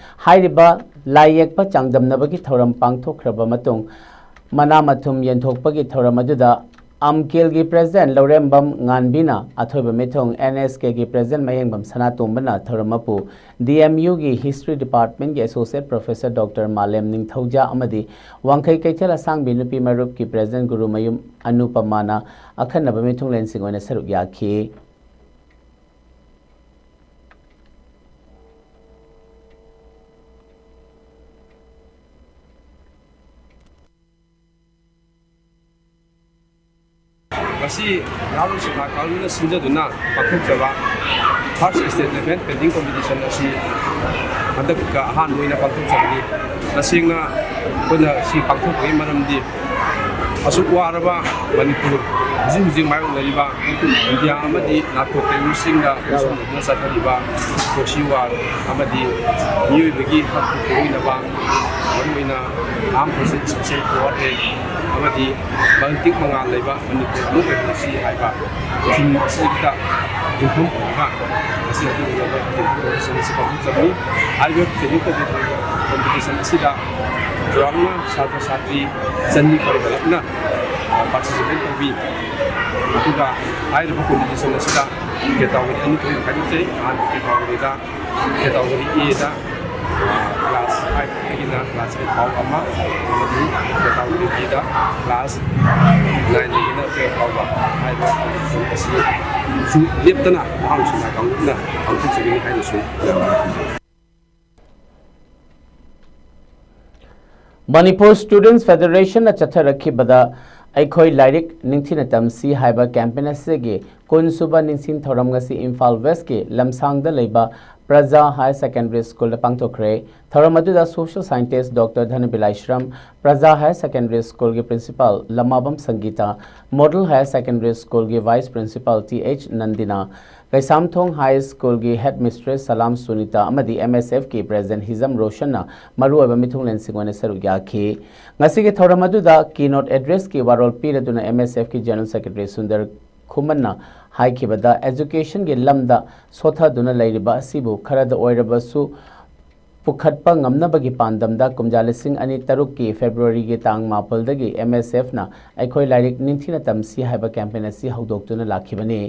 ꯍꯥꯏꯔꯤꯕ ꯂꯥꯏ ꯌꯦꯛꯄ ꯆꯥꯡꯗꯝꯅꯕꯒꯤ ꯊꯧꯔꯝ ꯄꯥꯡꯊꯣꯛꯈ꯭ꯔꯕ ꯃꯇꯨꯡ ꯃꯅꯥ ꯃꯊꯨꯝ ꯌꯦꯟꯊꯣꯛꯄꯒꯤ ꯊꯧꯔꯝ ꯑꯗꯨꯗ ꯑꯝꯀꯦꯜꯒꯤ ꯄ꯭ꯔꯦꯁꯤꯗꯦꯟꯠ ꯂꯧꯔꯦꯝꯕꯝ ꯉꯥꯟꯕꯤꯅ, ꯑꯊꯣꯏꯕ ꯃꯤꯊꯨꯡ ꯑꯦꯟ ꯑꯦꯁ ꯀꯦꯒꯤ ꯄ꯭ꯔꯦꯁꯤꯗꯦꯟꯠ ꯃꯌꯦꯡꯕꯝ ꯁꯅꯥꯇꯣꯝꯕꯅ ꯊꯧꯔꯝ ꯑꯃꯕꯨ ꯗꯤ ꯑꯦꯝ ꯌꯨꯒꯤ ꯍꯤꯁꯇ꯭ꯔꯤ ꯗꯤꯄꯥꯔꯠꯃꯦꯟꯠꯀꯤ ꯑꯦꯁꯣꯁꯤꯌꯦꯠ ꯄ꯭ꯔꯣꯐꯦꯁꯔ ꯗꯣꯛꯇꯔ ꯃꯥꯂꯦꯝ ꯅꯤꯡꯊꯧꯖꯥ ꯑꯃꯗꯤ ꯋꯥꯡꯈꯩ ꯀꯩꯊꯦꯜ ꯑꯁꯥꯡꯕꯤ ꯅꯨꯄꯤ ꯃꯔꯨꯞꯀꯤ ꯄ꯭ꯔꯦꯁꯤꯗꯦꯟꯠ ꯒꯨꯔꯨꯃꯌꯨꯝ ꯑꯅꯨꯄꯃꯥꯅ ꯑꯈꯟꯅꯕ ꯃꯤꯊꯨꯡꯂꯦꯟꯁꯤꯡ ꯑꯣꯏꯅ ꯁꯔꯨꯛ ꯌꯥꯈꯤ꯫ ꯉꯁꯤ ꯅꯍꯥꯔꯣꯜ ꯁꯤꯟꯊꯥ ꯀꯥꯡꯂꯨꯞꯅ ꯁꯤꯟꯖꯗꯨꯅ ꯄꯥꯡꯊꯣꯛꯆꯕ First State Level Painting Competition ꯑꯁꯤ ꯍꯟꯗꯛꯀ ꯑꯍꯥꯟꯕ ꯑꯣꯏꯅ ꯄꯥꯡꯊꯣꯛꯆꯕꯅꯤ꯫ ꯇꯁꯦꯡꯅ ꯑꯩꯈꯣꯏꯅ ꯁꯤ ꯄꯥꯡꯊꯣꯛꯄꯒꯤ ꯃꯔꯝꯗꯤ ꯑꯁꯨꯛ ꯋꯥꯔꯕ ꯃꯅꯤꯄꯨꯔ, ꯍꯧꯖꯤꯛ ꯍꯧꯖꯤꯛ ꯃꯥꯌꯣꯛꯅꯔꯤꯕ ꯏꯟꯗꯤꯌꯥ ꯑꯃꯗꯤ ꯅꯥꯔꯀꯣ ꯇꯦꯔꯣꯔꯤꯁꯁꯤꯡꯒ ꯈꯨꯠꯁꯝꯅꯗꯨꯅ ꯆꯠꯊꯔꯤꯕ ꯄ꯭ꯔꯣꯛꯁꯤ ꯋꯥꯔ ꯑꯃꯗꯤ ꯃꯤꯑꯣꯏꯕꯒꯤ ꯍꯛ ꯈꯨꯗꯣꯡꯊꯤꯅꯕ, ꯃꯔꯨꯑꯣꯏꯅ Armed Forces Special Power Act ꯑꯃꯗꯤ ꯃꯇꯤꯛ ꯃꯉꯥꯜ ꯂꯩꯕ ꯃꯅꯤꯄꯨꯔ ꯑꯃ ꯑꯣꯏꯍꯜꯂꯁꯤ ꯍꯥꯏꯕ ꯊꯤꯝ ꯑꯁꯤꯗ ꯌꯨꯝꯐꯝ ꯑꯣꯏꯔꯒ ꯉꯁꯤ ꯑꯗꯨꯒꯨꯝꯂꯕ ꯄꯥꯡꯊꯣꯛꯆꯕꯅꯤ꯫ ꯍꯥꯏꯔꯤꯕ ꯄꯦꯟꯇꯤꯡ ꯀꯝꯄꯤꯇꯤꯁꯟ ꯀꯝꯄꯤꯇꯤꯁꯟ ꯑꯁꯤꯗ ꯆꯥꯎꯔꯥꯛꯅ ꯁꯥꯇ꯭ꯔ ꯁꯥꯇ꯭ꯔꯤ ꯆꯅꯤ ꯈꯔ ꯍꯦꯜꯂꯞꯅ ꯄꯥꯔꯇꯤꯁꯤꯄꯦꯠ ꯇꯧꯕꯤ꯫ ꯑꯗꯨꯒ ꯍꯥꯏꯔꯤꯕ ꯀꯝꯄꯤꯇꯤꯁꯟ ꯑꯁꯤꯗ ꯀꯦꯇꯥꯒꯣꯔꯤ ꯑꯅꯤ ꯊꯣꯛꯅ ꯈꯥꯏꯗꯣꯛꯆꯩ꯫ ꯑꯍꯥꯟꯕ ꯀꯦꯇꯥꯒꯣꯔꯤꯗ, ꯀꯦꯇꯥꯒꯣꯔꯤ ꯑꯦꯗ ꯀ꯭ꯂꯥꯁ ꯐꯥꯏꯚꯇꯒꯤꯅ ꯀ꯭ꯂꯥꯁ ꯑꯩꯠ ꯐꯥꯎ ꯑꯃ, ꯑꯃꯗꯤ ꯀꯦꯇꯥꯒꯣꯔꯤ ꯕꯤꯗ ꯀ꯭ꯂꯥꯁ ꯅꯥꯏꯟꯗꯒꯤꯅ ꯇꯨꯌꯦꯜꯐ ꯐꯥꯎꯕ꯫ ꯍꯥꯏꯔꯤꯕ ꯀꯝꯄꯤꯇꯤꯁꯟ ꯑꯁꯤ ꯁꯨ ꯂꯦꯞꯇꯅ ꯃꯍꯥꯛ ꯁꯤꯟꯃꯥ ꯀꯥꯡꯂꯨꯞꯅ ꯄꯥꯡꯊꯣꯛꯆꯒꯅꯤ ꯍꯥꯏꯅꯁꯨ ꯌꯥꯝꯅ ꯊꯝꯖꯩ꯫ ꯃꯅꯤꯄꯨꯔ ꯁ꯭ꯇꯨꯗꯦꯟꯠꯁ ꯐꯦꯗꯔꯦꯁꯟꯅ ꯆꯠꯊꯔꯛꯈꯤꯕꯗ ꯑꯩꯈꯣꯏ ꯂꯥꯏꯔꯤꯛ ꯅꯤꯡꯊꯤꯅ ꯇꯝꯁꯤ ꯍꯥꯏꯕ ꯀꯦꯝꯄꯦꯟ ꯑꯁꯤꯒꯤ ꯀꯨꯟꯁꯨꯕ ꯅꯤꯡꯁꯤꯡ ꯊꯧꯔꯝ ꯉꯁꯤ ꯏꯝꯐꯥꯜ ꯋꯦꯁꯀꯤ ꯂꯝꯁꯥꯡꯗ ꯂꯩꯕ ꯄ꯭ꯔꯖꯥ ꯍꯥꯌꯔ ꯁꯦꯀꯦꯟꯗꯔꯤ ꯁ꯭ꯀꯨꯜꯗ ꯄꯥꯡꯊꯣꯛꯈ꯭ꯔꯦ꯫ ꯊꯧꯔꯝ ꯑꯗꯨꯗ social scientist doctor Dhanabilaishram, Praja higher secondary ꯁ꯭ꯀꯨꯜꯒꯤ principal Lamabam Sangita, model higher secondary ꯁ꯭ꯀꯨꯜꯒꯤ vice principal T H Nandina, Keishamthong high ꯁ꯭ꯀꯨꯜꯒꯤ ꯍꯦꯗ ꯃꯤꯁꯇ꯭ꯔꯦꯁ ꯁꯂꯥꯝ ꯁꯨꯅꯤꯇꯥ ꯑꯃꯗꯤ ꯑꯦꯝ ꯑꯦꯁ ꯑꯦꯐꯀꯤ ꯄ꯭ꯔꯦꯁꯤꯗꯦꯟꯠ ꯍꯤꯖꯝ ꯔꯣꯁꯟꯅ ꯃꯔꯨꯑꯣꯏꯕ ꯃꯤꯊꯨꯡꯂꯦꯟꯁꯤꯡ ꯑꯣꯏꯅ ꯁꯔꯨꯛ ꯌꯥꯈꯤ꯫ ꯉꯁꯤꯒꯤ ꯊꯧꯔꯝ ꯑꯗꯨꯗ ꯀꯤꯅꯣꯠ ꯑꯦꯗ꯭ꯔꯦꯁꯀꯤ ꯋꯥꯔꯣꯜ ꯄꯤꯔꯗꯨꯅ ꯑꯦꯝ ꯑꯦꯁ ꯑꯦꯐꯀꯤ ꯖꯦꯅꯔꯦꯜ ꯁꯦꯀ꯭ꯔꯦꯇꯔꯤ ꯁꯨꯟꯗꯔ ꯈꯨꯃꯟꯅ ꯍꯥꯏꯈꯤꯕꯗ, ꯑꯦꯖꯨꯀꯦꯁꯟꯒꯤ ꯂꯝꯗ ꯁꯣꯊꯗꯨꯅ ꯂꯩꯔꯤꯕ ꯑꯁꯤꯕꯨ ꯈꯔꯗ ꯑꯣꯏꯔꯕꯁꯨ ꯄꯨꯈꯠꯄ ꯉꯝꯅꯕꯒꯤ ꯄꯥꯟꯗꯝꯗ ꯀꯨꯝꯖꯥ ꯂꯤꯁꯤꯡ ꯑꯅꯤ ꯇꯔꯨꯛꯀꯤ ꯐꯦꯕ꯭ꯔꯨꯋꯥꯔꯤꯒꯤ ꯇꯥꯡ ꯃꯥꯄꯜꯗꯒꯤ ꯑꯦꯝ ꯑꯦꯁ ꯑꯦꯐꯅ ꯑꯩꯈꯣꯏ ꯂꯥꯏꯔꯤꯛ ꯅꯤꯡꯊꯤꯅ ꯇꯝꯁꯤ ꯍꯥꯏꯕ ꯀꯦꯝꯄꯦꯟ ꯑꯁꯤ ꯍꯧꯗꯣꯛꯇꯨꯅ ꯂꯥꯛꯈꯤꯕꯅꯤ꯫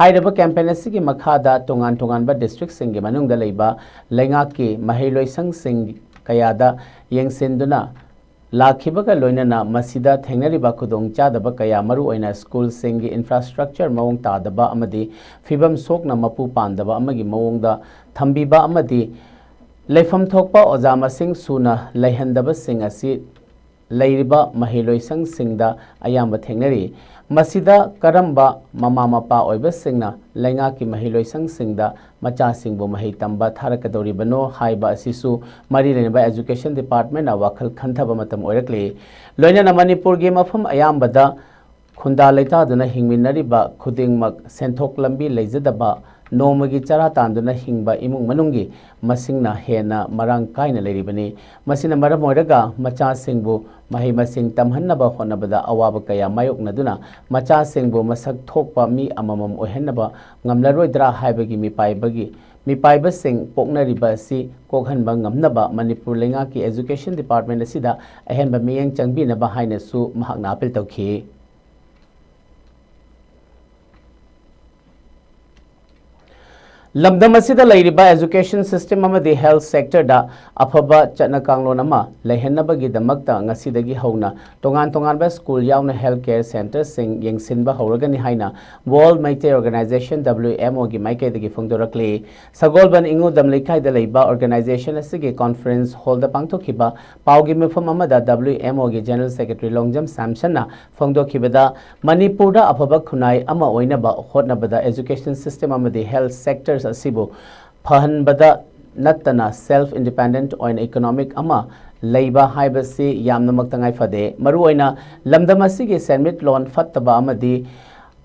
ꯍꯥꯏꯔꯤꯕ ꯀꯦꯝꯄꯦꯟ ꯑꯁꯤꯒꯤ ꯃꯈꯥꯗ ꯇꯣꯉꯥꯟ ꯇꯣꯉꯥꯟꯕ ꯗꯤꯁꯇ꯭ꯔꯤꯛꯁꯤꯡꯒꯤ ꯃꯅꯨꯡꯗ ꯂꯩꯕ ꯂꯩꯉꯥꯛꯀꯤ ꯃꯍꯩꯂꯣꯏꯁꯪꯁꯤꯡ ꯀꯌꯥꯗ ꯌꯦꯡꯁꯤꯟꯗꯨꯅ ꯂꯥꯛꯈꯤꯕꯒ ꯂꯣꯏꯅꯅ ꯃꯁꯤꯗ ꯊꯦꯡꯅꯔꯤꯕ ꯈꯨꯗꯣꯡꯆꯥꯗꯕ ꯀꯌꯥ, ꯃꯔꯨꯑꯣꯏꯅ ꯁ꯭ꯀꯨꯜꯁꯤꯡꯒꯤ ꯏꯟꯐ꯭ꯔꯥꯁ꯭ꯇ꯭ꯔꯛꯆꯔ ꯃꯑꯣꯡ ꯇꯥꯗꯕ ꯑꯃꯗꯤ ꯐꯤꯕꯝ ꯁꯣꯛꯅ ꯃꯄꯨ ꯄꯥꯟꯗꯕ ꯑꯃꯒꯤ ꯃꯑꯣꯡꯗ ꯊꯝꯕꯤꯕ ꯑꯃꯗꯤ ꯂꯩꯐꯝ ꯊꯣꯛꯄ ꯑꯣꯖꯥ ꯃꯁꯤꯡ ꯁꯨꯅ ꯂꯩꯍꯟꯗꯕꯁꯤꯡ ꯑꯁꯤ ꯂꯩꯔꯤꯕ ꯃꯍꯩꯂꯣꯏꯁꯪꯁꯤꯡꯗ ꯑꯌꯥꯝꯕ ꯊꯦꯡꯅꯔꯤ꯫ ꯃꯁꯤꯗ ꯀꯔꯝꯕ ꯃꯃꯥ ꯃꯄꯥ ꯑꯣꯏꯕꯁꯤꯡꯅ ꯂꯩꯉꯥꯛꯀꯤ ꯃꯍꯩꯂꯣꯏꯁꯪꯁꯤꯡꯗ ꯃꯆꯥꯁꯤꯡꯕꯨ ꯃꯍꯩ ꯇꯝꯕ ꯊꯥꯔꯛꯀꯗꯧꯔꯤꯕꯅꯣ ꯍꯥꯏꯕ ꯑꯁꯤꯁꯨ ꯃꯔꯤ ꯂꯩꯅꯕ ꯑꯦꯖꯨꯀꯦꯁꯟ ꯗꯤꯄꯥꯔꯠꯃꯦꯟꯅ ꯋꯥꯈꯜ ꯈꯟꯊꯕ ꯃꯇꯝ ꯑꯣꯏꯔꯛꯂꯤ꯫ ꯂꯣꯏꯅꯅ ꯃꯅꯤꯄꯨꯔꯒꯤ ꯃꯐꯝ ꯑꯌꯥꯝꯕꯗ ꯈꯨꯟꯗꯥ ꯂꯩꯇꯥꯗꯨꯅ ꯍꯤꯡꯃꯤꯟꯅꯔꯤꯕ ꯈꯨꯗꯤꯡꯃꯛ ꯁꯦꯟꯊꯣꯛ ꯂꯝꯕꯤ ꯂꯩꯖꯗꯕ, ꯅꯣꯡꯃꯒꯤ ꯆꯔꯥ ꯇꯥꯟꯗꯨꯅ ꯍꯤꯡꯕ ꯏꯃꯨꯡ ꯃꯅꯨꯡꯒꯤ ꯃꯁꯤꯡꯅ ꯍꯦꯟꯅ ꯃꯔꯥꯡ ꯀꯥꯏꯅ ꯂꯩꯔꯤꯕꯅꯤ꯫ ꯃꯁꯤꯅ ꯃꯔꯝ ꯑꯣꯏꯔꯒ ꯃꯆꯥꯁꯤꯡꯕꯨ ꯃꯍꯩ ꯃꯁꯤꯡ ꯇꯝꯍꯟꯅꯕ ꯍꯣꯠꯅꯕꯗ ꯑꯋꯥꯕ ꯀꯌꯥ ꯃꯥꯌꯣꯛꯅꯗꯨꯅ ꯃꯆꯥꯁꯤꯡꯕꯨ ꯃꯁꯛ ꯊꯣꯛꯄ ꯃꯤ ꯑꯃꯃꯝ ꯑꯣꯏꯍꯟꯅꯕ ꯉꯝꯂꯔꯣꯏꯗ꯭ꯔꯥ ꯍꯥꯏꯕꯒꯤ ꯃꯤꯄꯥꯏꯕꯒꯤ ꯃꯤꯄꯥꯏꯕꯁꯤꯡ ꯄꯣꯛꯅꯔꯤꯕ ꯑꯁꯤ ꯀꯣꯛꯍꯟꯕ ꯉꯝꯅꯕ ꯃꯅꯤꯄꯨꯔ ꯂꯩꯉꯥꯛꯀꯤ Education Department ꯑꯁꯤꯗ ꯑꯍꯦꯟꯕ ꯃꯤꯠꯌꯦꯡ ꯆꯪꯕꯤꯅꯕ ꯍꯥꯏꯅꯁꯨ ꯃꯍꯥꯛꯅ ꯑꯥꯄꯤꯜ ꯇꯧꯈꯤ꯫ ꯂꯝꯗꯝ ꯑꯁꯤꯗ ꯂꯩꯔꯤꯕ education system ꯑꯃꯗꯤ health sector ꯗ ꯑꯐꯕ ꯆꯠꯅ ꯀꯥꯡꯂꯣꯟ ꯑꯃ ꯂꯩꯍꯟꯅꯕꯒꯤꯗꯃꯛꯇ ꯉꯁꯤꯗꯒꯤ ꯍꯧꯅ ꯇꯣꯉꯥꯟ ꯇꯣꯉꯥꯟꯕ school ꯌꯥꯎꯅ health care centre ꯁꯤꯡ ꯌꯦꯡꯁꯤꯟꯕ ꯍꯧꯔꯒꯅꯤ ꯍꯥꯏꯅ World Meitei Organisation, W M O ꯒꯤ ꯃꯥꯏꯀꯩꯗꯒꯤ ꯐꯣꯡꯗꯣꯔꯛꯂꯤ꯫ ꯁꯒꯣꯜꯕꯟ ꯏꯉꯨꯗꯝ ꯂꯩꯀꯥꯏꯗ ꯂꯩꯕ organisation ꯑꯁꯤꯒꯤ conference hall ꯗ ꯄꯥꯡꯊꯣꯛꯈꯤꯕ ꯄꯥꯎꯒꯤ ꯃꯤꯐꯝ ꯑꯃꯗ W M O ꯒꯤ General Secretary ꯂꯣꯡꯖꯝ ꯁꯥꯝꯁꯟꯅ ꯐꯣꯡꯗꯣꯛꯈꯤꯕꯗ, ꯃꯅꯤꯄꯨꯔꯗ ꯑꯐꯕ ꯈꯨꯟꯅꯥꯏ ꯑꯃ ꯑꯣꯏꯅꯕ ꯍꯣꯠꯅꯕꯗ education system ꯑꯃꯗꯤ health sectors ꯑꯁꯤꯕꯨ ꯐꯍꯟꯕꯗ ꯅꯠꯇꯅ self independent ꯑꯣꯏꯅ economic ꯑꯃ ꯂꯩꯕ ꯍꯥꯏꯕꯁꯤ ꯌꯥꯝꯅꯃꯛ ꯇꯉꯥꯏ ꯐꯗꯦ꯫ ꯃꯔꯨꯑꯣꯏꯅ ꯂꯝꯗꯝ ꯑꯁꯤꯒꯤ ꯁꯦꯟꯃꯤꯠꯂꯣꯟ ꯐꯠꯇꯕ ꯑꯃꯗꯤ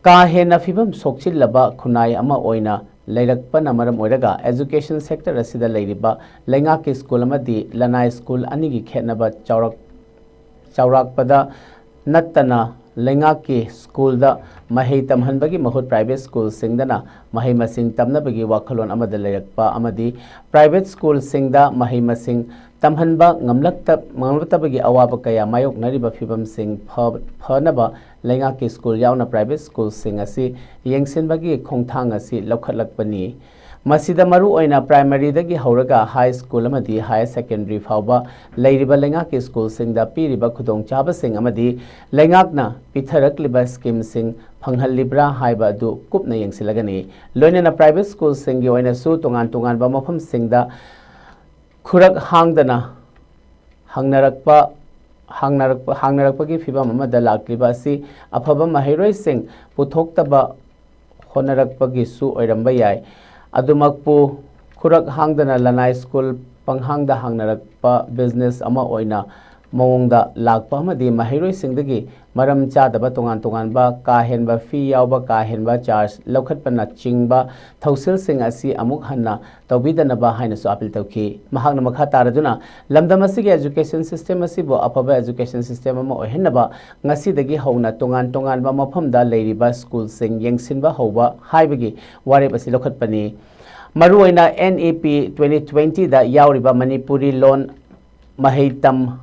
ꯀꯥ ꯍꯦꯟꯅ ꯐꯤꯕꯝ ꯁꯣꯛꯆꯤꯜꯂꯕ ꯈꯨꯟꯅꯥꯏ ꯑꯃ ꯑꯣꯏꯅ ꯂꯩꯔꯛꯄꯅ ꯃꯔꯝ ꯑꯣꯏꯔꯒ education sector ꯑꯁꯤꯗ ꯂꯩꯔꯤꯕ ꯂꯩꯉꯥꯛꯀꯤ school ꯑꯃꯗꯤ ꯂꯅꯥꯏ school ꯑꯅꯤꯒꯤ ꯈꯦꯠꯅꯕ ꯆꯥꯎꯔꯛ-, ꯆꯥꯎꯔꯥꯛꯄꯗ ꯅꯠꯇꯅ ꯂꯩꯉꯥꯛꯀꯤ school ꯗ ꯃꯍꯩ ꯇꯝꯍꯟꯕꯒꯤ ꯃꯍꯨꯠ private school ꯁꯤꯡꯗꯅ ꯃꯍꯩ ꯃꯁꯤꯡ ꯇꯝꯅꯕꯒꯤ ꯋꯥꯈꯜꯂꯣꯟ ꯑꯃꯗ ꯂꯩꯔꯛꯄ ꯑꯃꯗꯤ private school ꯁꯤꯡꯗ ꯃꯍꯩ ꯃꯁꯤꯡ ꯇꯝꯍꯟꯕ ꯉꯝꯂꯛꯇ-, ꯉꯝꯂꯛꯇꯕꯒꯤ ꯑꯋꯥꯕ ꯀꯌꯥ ꯃꯥꯌꯣꯛꯅꯔꯤꯕ ꯐꯤꯕꯝꯁꯤꯡ ꯐ-, ꯐꯅꯕ ꯂꯩꯉꯥꯛꯀꯤ school ꯌꯥꯎꯅ private school ꯁꯤꯡ ꯑꯁꯤ ꯌꯦꯡꯁꯤꯟꯕꯒꯤ ꯈꯣꯡꯊꯥꯡ ꯑꯁꯤ ꯂꯧꯈꯠꯂꯛꯄꯅꯤ꯫ ꯃꯁꯤꯗ ꯃꯔꯨꯑꯣꯏꯅ primary ꯗꯒꯤ ꯍꯧꯔꯒ high school ꯑꯃꯗꯤ higher secondary ꯐꯥꯎꯕ ꯂꯩꯔꯤꯕ ꯂꯩꯉꯥꯛꯀꯤ school ꯁꯤꯡꯗ ꯄꯤꯔꯤꯕ ꯈꯨꯗꯣꯡꯆꯥꯕꯁꯤꯡ ꯑꯃꯗꯤ ꯂꯩꯉꯥꯛꯅ ꯄꯤꯊꯔꯛꯂꯤꯕ scheme ꯁꯤꯡ ꯐꯪꯍꯜꯂꯤꯕ꯭ꯔꯥ ꯍꯥꯏꯕ ꯑꯗꯨ ꯀꯨꯞꯅ ꯌꯦꯡꯁꯤꯜꯂꯒꯅꯤ꯫ ꯂꯣꯏꯅꯅ private school ꯁꯤꯡꯒꯤ ꯑꯣꯏꯅꯁꯨ ꯇꯣꯉꯥꯟ ꯇꯣꯉꯥꯟꯕ ꯃꯐꯝꯁꯤꯡꯗ ꯈꯨꯔꯛ ꯍꯥꯡꯗꯅ ꯍꯪꯅꯔꯛꯄ, ꯍꯥꯡꯅꯔꯛꯄ, ꯍꯥꯡꯅꯔꯛꯄꯒꯤ ꯐꯤꯕꯝ ꯑꯃꯗ ꯂꯥꯛꯂꯤꯕ ꯑꯁꯤ ꯑꯐꯕ ꯃꯍꯩꯔꯣꯏꯁꯤꯡ ꯄꯨꯊꯣꯛꯇꯕ ꯍꯣꯠꯅꯔꯛꯄꯒꯤꯁꯨ ꯑꯣꯏꯔꯝꯕ ꯌꯥꯏ꯫ ꯑꯗꯨꯃꯛꯄꯨ ꯈꯨꯔꯛ ꯍꯥꯡꯗꯅ ꯂꯅꯥꯏ school ꯄꯪꯍꯥꯡꯗ ꯍꯥꯡꯅꯔꯛꯄ business ꯑꯃ ꯑꯣꯏꯅ ꯃꯑꯣꯡꯗ ꯂꯥꯛꯄ ꯑꯃꯗꯤ ꯃꯍꯩꯔꯣꯏꯁꯤꯡꯗꯒꯤ ꯃꯔꯝ ꯆꯥꯗꯕ ꯇꯣꯉꯥꯟ ꯇꯣꯉꯥꯟꯕ ꯀꯥ ꯍꯦꯟꯕ fee ꯌꯥꯎꯕ, ꯀꯥ ꯍꯦꯟꯕ charge ꯂꯧꯈꯠꯄꯅꯆꯤꯡꯕ ꯊꯧꯁꯤꯜꯁꯤꯡ ꯑꯁꯤ ꯑꯃꯨꯛ ꯍꯟꯅ ꯇꯧꯕꯤꯗꯅꯕ ꯍꯥꯏꯅꯁꯨ ꯑꯥꯄꯤꯜ ꯇꯧꯈꯤ꯫ ꯃꯍꯥꯛꯅ ꯃꯈꯥ ꯇꯥꯔꯗꯨꯅ ꯂꯝꯗꯝ ꯑꯁꯤꯒꯤ education system ꯑꯁꯤꯕꯨ ꯑꯐꯕ education system ꯑꯃ ꯑꯣꯏꯍꯟꯅꯕ ꯉꯁꯤꯗꯒꯤ ꯍꯧꯅ ꯇꯣꯉꯥꯟ ꯇꯣꯉꯥꯟꯕ ꯃꯐꯝꯗ ꯂꯩꯔꯤꯕ school ꯁꯤꯡ ꯌꯦꯡꯁꯤꯟꯕ ꯍꯧꯕ ꯍꯥꯏꯕꯒꯤ ꯋꯥꯔꯦꯞ ꯑꯁꯤ ꯂꯧꯈꯠꯄꯅꯤ꯫ ꯃꯔꯨꯑꯣꯏꯅ N E P twenty twenty ꯗ ꯌꯥꯎꯔꯤꯕ ꯃꯅꯤꯄꯨꯔꯤ ꯂꯣꯟ ꯃꯍꯩ ꯇꯝ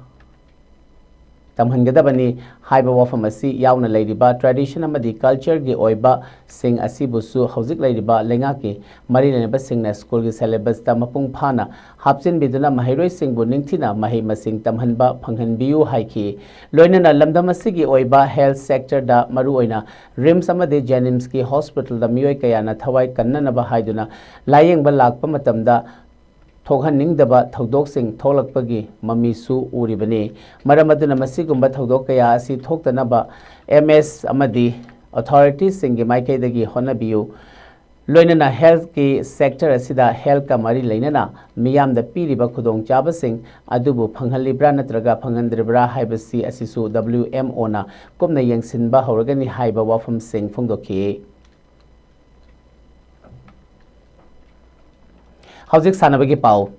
ꯇꯝꯍꯟꯒꯗꯕꯅꯤ ꯍꯥꯏꯕ ꯋꯥꯐꯝ ꯑꯁꯤ ꯌꯥꯎꯅ ꯂꯩꯔꯤꯕ tradition ꯑꯃꯗꯤ culture ꯒꯤ ꯑꯣꯏꯕ ꯁꯤꯡ ꯑꯁꯤꯕꯨꯁꯨ ꯍꯧꯖꯤꯛ ꯂꯩꯔꯤꯕ ꯂꯩꯉꯥꯛꯀꯤ ꯃꯔꯤ ꯂꯩꯅꯕꯁꯤꯡꯅ ꯁ꯭ꯀꯨꯜꯒꯤ syllabus ꯇ ꯃꯄꯨꯡ ꯐꯥꯅ ꯍꯥꯞꯆꯤꯟꯕꯤꯗꯨꯅ ꯃꯍꯩꯔꯣꯏꯁꯤꯡꯕꯨ ꯅꯤꯡꯊꯤꯅ ꯃꯍꯩ ꯃꯁꯤꯡ ꯇꯝꯍꯟꯕ ꯐꯪꯍꯟꯕꯤꯌꯨ ꯍꯥꯏꯈꯤ꯫ ꯂꯣꯏꯅꯅ ꯂꯝꯗꯝ ꯑꯁꯤꯒꯤ ꯑꯣꯏꯕ health sector ꯗ ꯃꯔꯨꯑꯣꯏꯅ RIMS ꯑꯃꯗꯤ JNIMS ꯀꯤ hospital ꯗ ꯃꯤꯑꯣꯏ ꯀꯌꯥꯅ ꯊꯋꯥꯏ ꯀꯟꯅꯅꯕ ꯍꯥꯏꯗꯨꯅ ꯂꯥꯌꯦꯡꯕ ꯂꯥꯛꯄ ꯃꯇꯝꯗ ꯊꯣꯛꯍꯟꯅꯤꯡꯗꯕ ꯊꯧꯗꯣꯛꯁꯤꯡ ꯊꯣꯛꯂꯛꯄꯒꯤ ꯃꯃꯤꯁꯨ ꯎꯔꯤꯕꯅꯤ꯫ ꯃꯔꯝ ꯑꯗꯨꯅ ꯃꯁꯤꯒꯨꯝꯕ ꯊꯧꯗꯣꯛ ꯀꯌꯥ ꯑꯁꯤ ꯊꯣꯛꯇꯅꯕ M S ꯑꯃꯗꯤ authority ꯁꯤꯡꯒꯤ ꯃꯥꯏꯀꯩꯗꯒꯤ ꯍꯣꯠꯅꯕꯤꯌꯨ꯫ ꯂꯣꯏꯅꯅ health ꯀꯤ sector ꯑꯁꯤꯗ health ꯀ ꯃꯔꯤ ꯂꯩꯅꯅ ꯃꯤꯌꯥꯝꯗ ꯄꯤꯔꯤꯕ ꯈꯨꯗꯣꯡꯆꯥꯕꯁꯤꯡ ꯑꯗꯨꯕꯨ ꯐꯪꯍꯜꯂꯤꯕ꯭ꯔꯥ ꯅꯠꯇ꯭ꯔꯒ ꯐꯪꯍꯟꯗ꯭ꯔꯤꯕ꯭ꯔꯥ ꯍꯥꯏꯕꯁꯤ ꯑꯁꯤꯁꯨ W M O ꯅ ꯀꯨꯞꯅ ꯌꯦꯡꯁꯤꯟꯕ ꯍꯧꯔꯒꯅꯤ ꯍꯥꯏꯕ ꯋꯥꯐꯝꯁꯤꯡ ꯐꯣꯡꯗꯣꯛꯈꯤ꯫ ꯍꯧꯖꯤꯛ ꯁꯥꯟꯅꯕꯒꯤ ꯄꯥꯎ꯫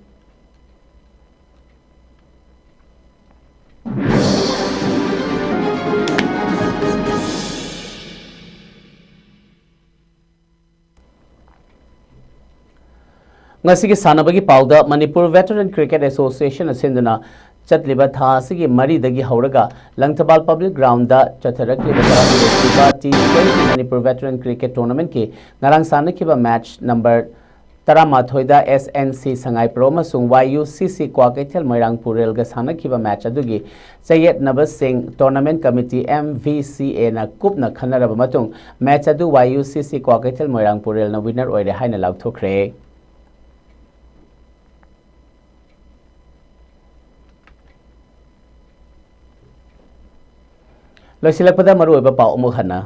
ꯉꯁꯤꯒꯤ ꯁꯥꯟꯅꯕꯒꯤ ꯄꯥꯎꯗ ꯃꯅꯤꯄꯨꯔ Veteran Cricket Association ꯅ ꯁꯤꯟꯗꯨꯅ ꯆꯠꯂꯤꯕ ꯊꯥ ꯑꯁꯤꯒꯤ ꯃꯔꯤꯗꯒꯤ ꯍꯧꯔꯒ ꯂꯪꯊꯕꯥꯜ Public Ground ꯗ ꯆꯠꯊꯔꯛꯂꯤꯕ ꯇꯔꯥꯍꯨꯝꯗꯣꯏ ꯁꯨꯕ T twenty Manipur Veteran Cricket Tournament ꯀꯤ ꯉꯔꯥꯡ ꯁꯥꯟꯅꯈꯤꯕ match number ꯇꯔꯥꯃꯥꯊꯣꯏꯗ S N C ꯁꯉꯥꯏꯄ꯭ꯔꯧ ꯑꯃꯁꯨꯡ Y U C C Kwakeithel ꯃꯣꯏꯔꯥꯡ ꯄꯨꯔꯦꯜꯒ ꯁꯥꯟꯅꯈꯤꯕ match ꯑꯗꯨꯒꯤ ꯆꯌꯦꯠꯅꯕꯁꯤꯡ Tournament Committee, M V C A ꯅ ꯀꯨꯞꯅ ꯈꯟꯅꯔꯕ ꯃꯇꯨꯡ, match ꯑꯗꯨ Y U C C Kwakeithel ꯃꯣꯏꯔꯥꯡ ꯄꯨꯔꯦꯜꯅ winner ꯑꯣꯏꯔꯦ ꯍꯥꯏꯅ ꯂꯥꯎꯊꯣꯛꯈ꯭ꯔꯦ꯫ ꯂꯣꯏꯁꯤꯜꯂꯛꯄꯗ ꯃꯔꯨꯑꯣꯏꯕ ꯄꯥꯎ ꯑꯃꯨꯛ ꯍꯟꯅ꯫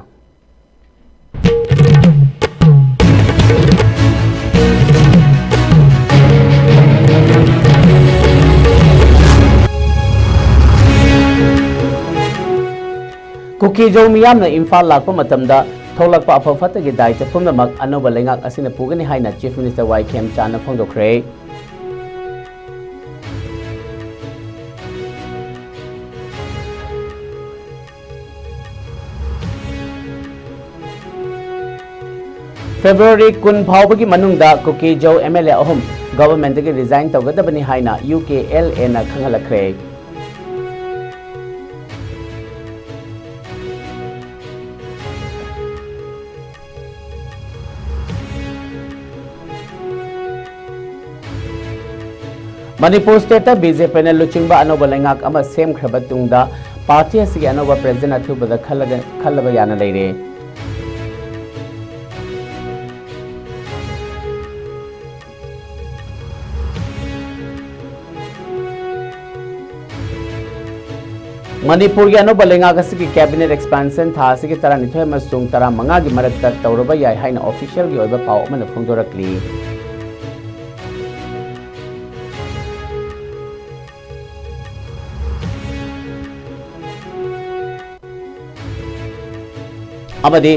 ꯀꯨꯀꯤ-ꯖꯧ ꯃꯤꯌꯥꯝꯅ ꯏꯝꯐꯥꯜ ꯂꯥꯛꯄ ꯃꯇꯝꯗ ꯊꯣꯛꯂꯛꯄ ꯑꯐ ꯐꯠꯇꯒꯤ ꯗꯥꯏꯇ ꯄꯨꯝꯅꯃꯛ ꯑꯅꯧꯕ ꯂꯩꯉꯥꯛ ꯑꯁꯤꯅ ꯄꯨꯒꯅꯤ ꯍꯥꯏꯅ Chief Minister Y Khemchand ꯅ ꯐꯣꯡꯗꯣꯛꯈ꯭ꯔꯦ꯫ ꯐꯦꯕ꯭ꯔꯨꯋꯥꯔꯤ ꯀꯨꯟ ꯐꯥꯎꯕꯒꯤ ꯃꯅꯨꯡꯗ ꯀꯨꯀꯤꯖꯧ ꯑꯦꯝ ꯑꯦꯜ ꯑꯦ ꯑꯍꯨꯝ ꯒꯚꯔꯟꯃꯦꯟꯠꯇꯒꯤ ꯔꯤꯖꯥꯏꯟ ꯇꯧꯒꯗꯕꯅꯤ ꯍꯥꯏꯅ ꯌꯨ ꯀꯦ ꯑꯦꯜ ꯑꯦꯅ ꯈꯪꯍꯜꯂꯛꯈ꯭ꯔꯦ꯫ ꯃꯅꯤꯄꯨꯔ ꯁ꯭ꯇꯦꯠꯇ ꯕꯤ ꯖꯦ ꯄꯤꯅ ꯂꯨꯆꯤꯡꯕ ꯑꯅꯧꯕ ꯂꯩꯉꯥꯛ ꯑꯃ ꯁꯦꯝꯈ꯭ꯔꯕ ꯇꯨꯡꯗ ꯄꯥꯔꯇꯤ ꯑꯁꯤꯒꯤ ꯑꯅꯧꯕ ꯄ꯭ꯔꯦꯁꯤꯗꯦꯟꯠ ꯑꯊꯨꯕꯗ ꯈꯜꯂꯒ, ꯈꯜꯂꯕ ꯌꯥꯅ ꯂꯩꯔꯦ꯫ ꯃꯅꯤꯄꯨꯔꯒꯤ ꯑꯅꯧꯕ ꯂꯩꯉꯥꯛ ꯑꯁꯤꯒꯤ ꯀꯦꯕꯤꯅꯦꯠ ꯑꯦꯛꯁꯄꯥꯟꯁꯟ ꯊꯥ ꯑꯁꯤꯒꯤ ꯇꯔꯥꯅꯤꯊꯣꯏ ꯑꯃꯁꯨꯡ ꯇꯔꯥꯃꯉꯥꯒꯤ ꯃꯔꯛꯇ ꯇꯧꯔꯕ ꯌꯥꯏ ꯍꯥꯏꯅ ꯑꯣꯐꯤꯁꯤꯌꯦꯜꯒꯤ ꯑꯣꯏꯕ ꯄꯥꯎ ꯑꯃꯅ ꯐꯣꯡꯗꯣꯔꯛꯂꯤ꯫ ꯑꯃꯗꯤ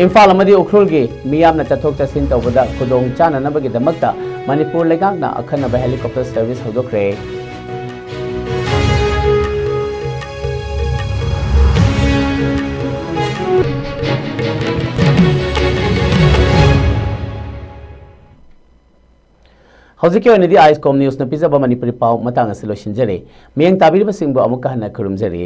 ꯏꯝꯐꯥꯜ ꯑꯃꯗꯤ ꯎꯈ꯭ꯔꯨꯜꯒꯤ ꯃꯤꯌꯥꯝꯅ ꯆꯠꯊꯣꯛ ꯆꯠꯁꯤꯟ ꯇꯧꯕꯗ ꯈꯨꯗꯣꯡ ꯆꯥꯅꯅꯕꯒꯤꯗꯃꯛꯇ ꯃꯅꯤꯄꯨꯔ ꯂꯩꯉꯥꯛꯅ ꯑꯈꯟꯅꯕ helicopter service ꯍꯧꯗꯣꯛꯈ꯭ꯔꯦ꯫ ꯍꯧꯖꯤꯛꯀꯤ ꯑꯣꯏꯅꯗꯤ ꯑꯥꯏꯁꯀꯣꯝ ꯅ꯭ꯌꯨꯁꯅ ꯄꯤꯖꯕ ꯃꯅꯤꯄꯨꯔꯤ ꯄꯥꯎ ꯃꯇꯥꯡ ꯑꯁꯤ ꯂꯣꯏꯁꯤꯟꯖꯔꯦ꯫ ꯃꯤꯠꯌꯦꯡ ꯇꯥꯕꯤꯔꯤꯕꯁꯤꯡꯕꯨ ꯑꯃꯨꯛꯀ ꯍꯟꯅ ꯈꯨꯔꯨꯝꯖꯔꯤ꯫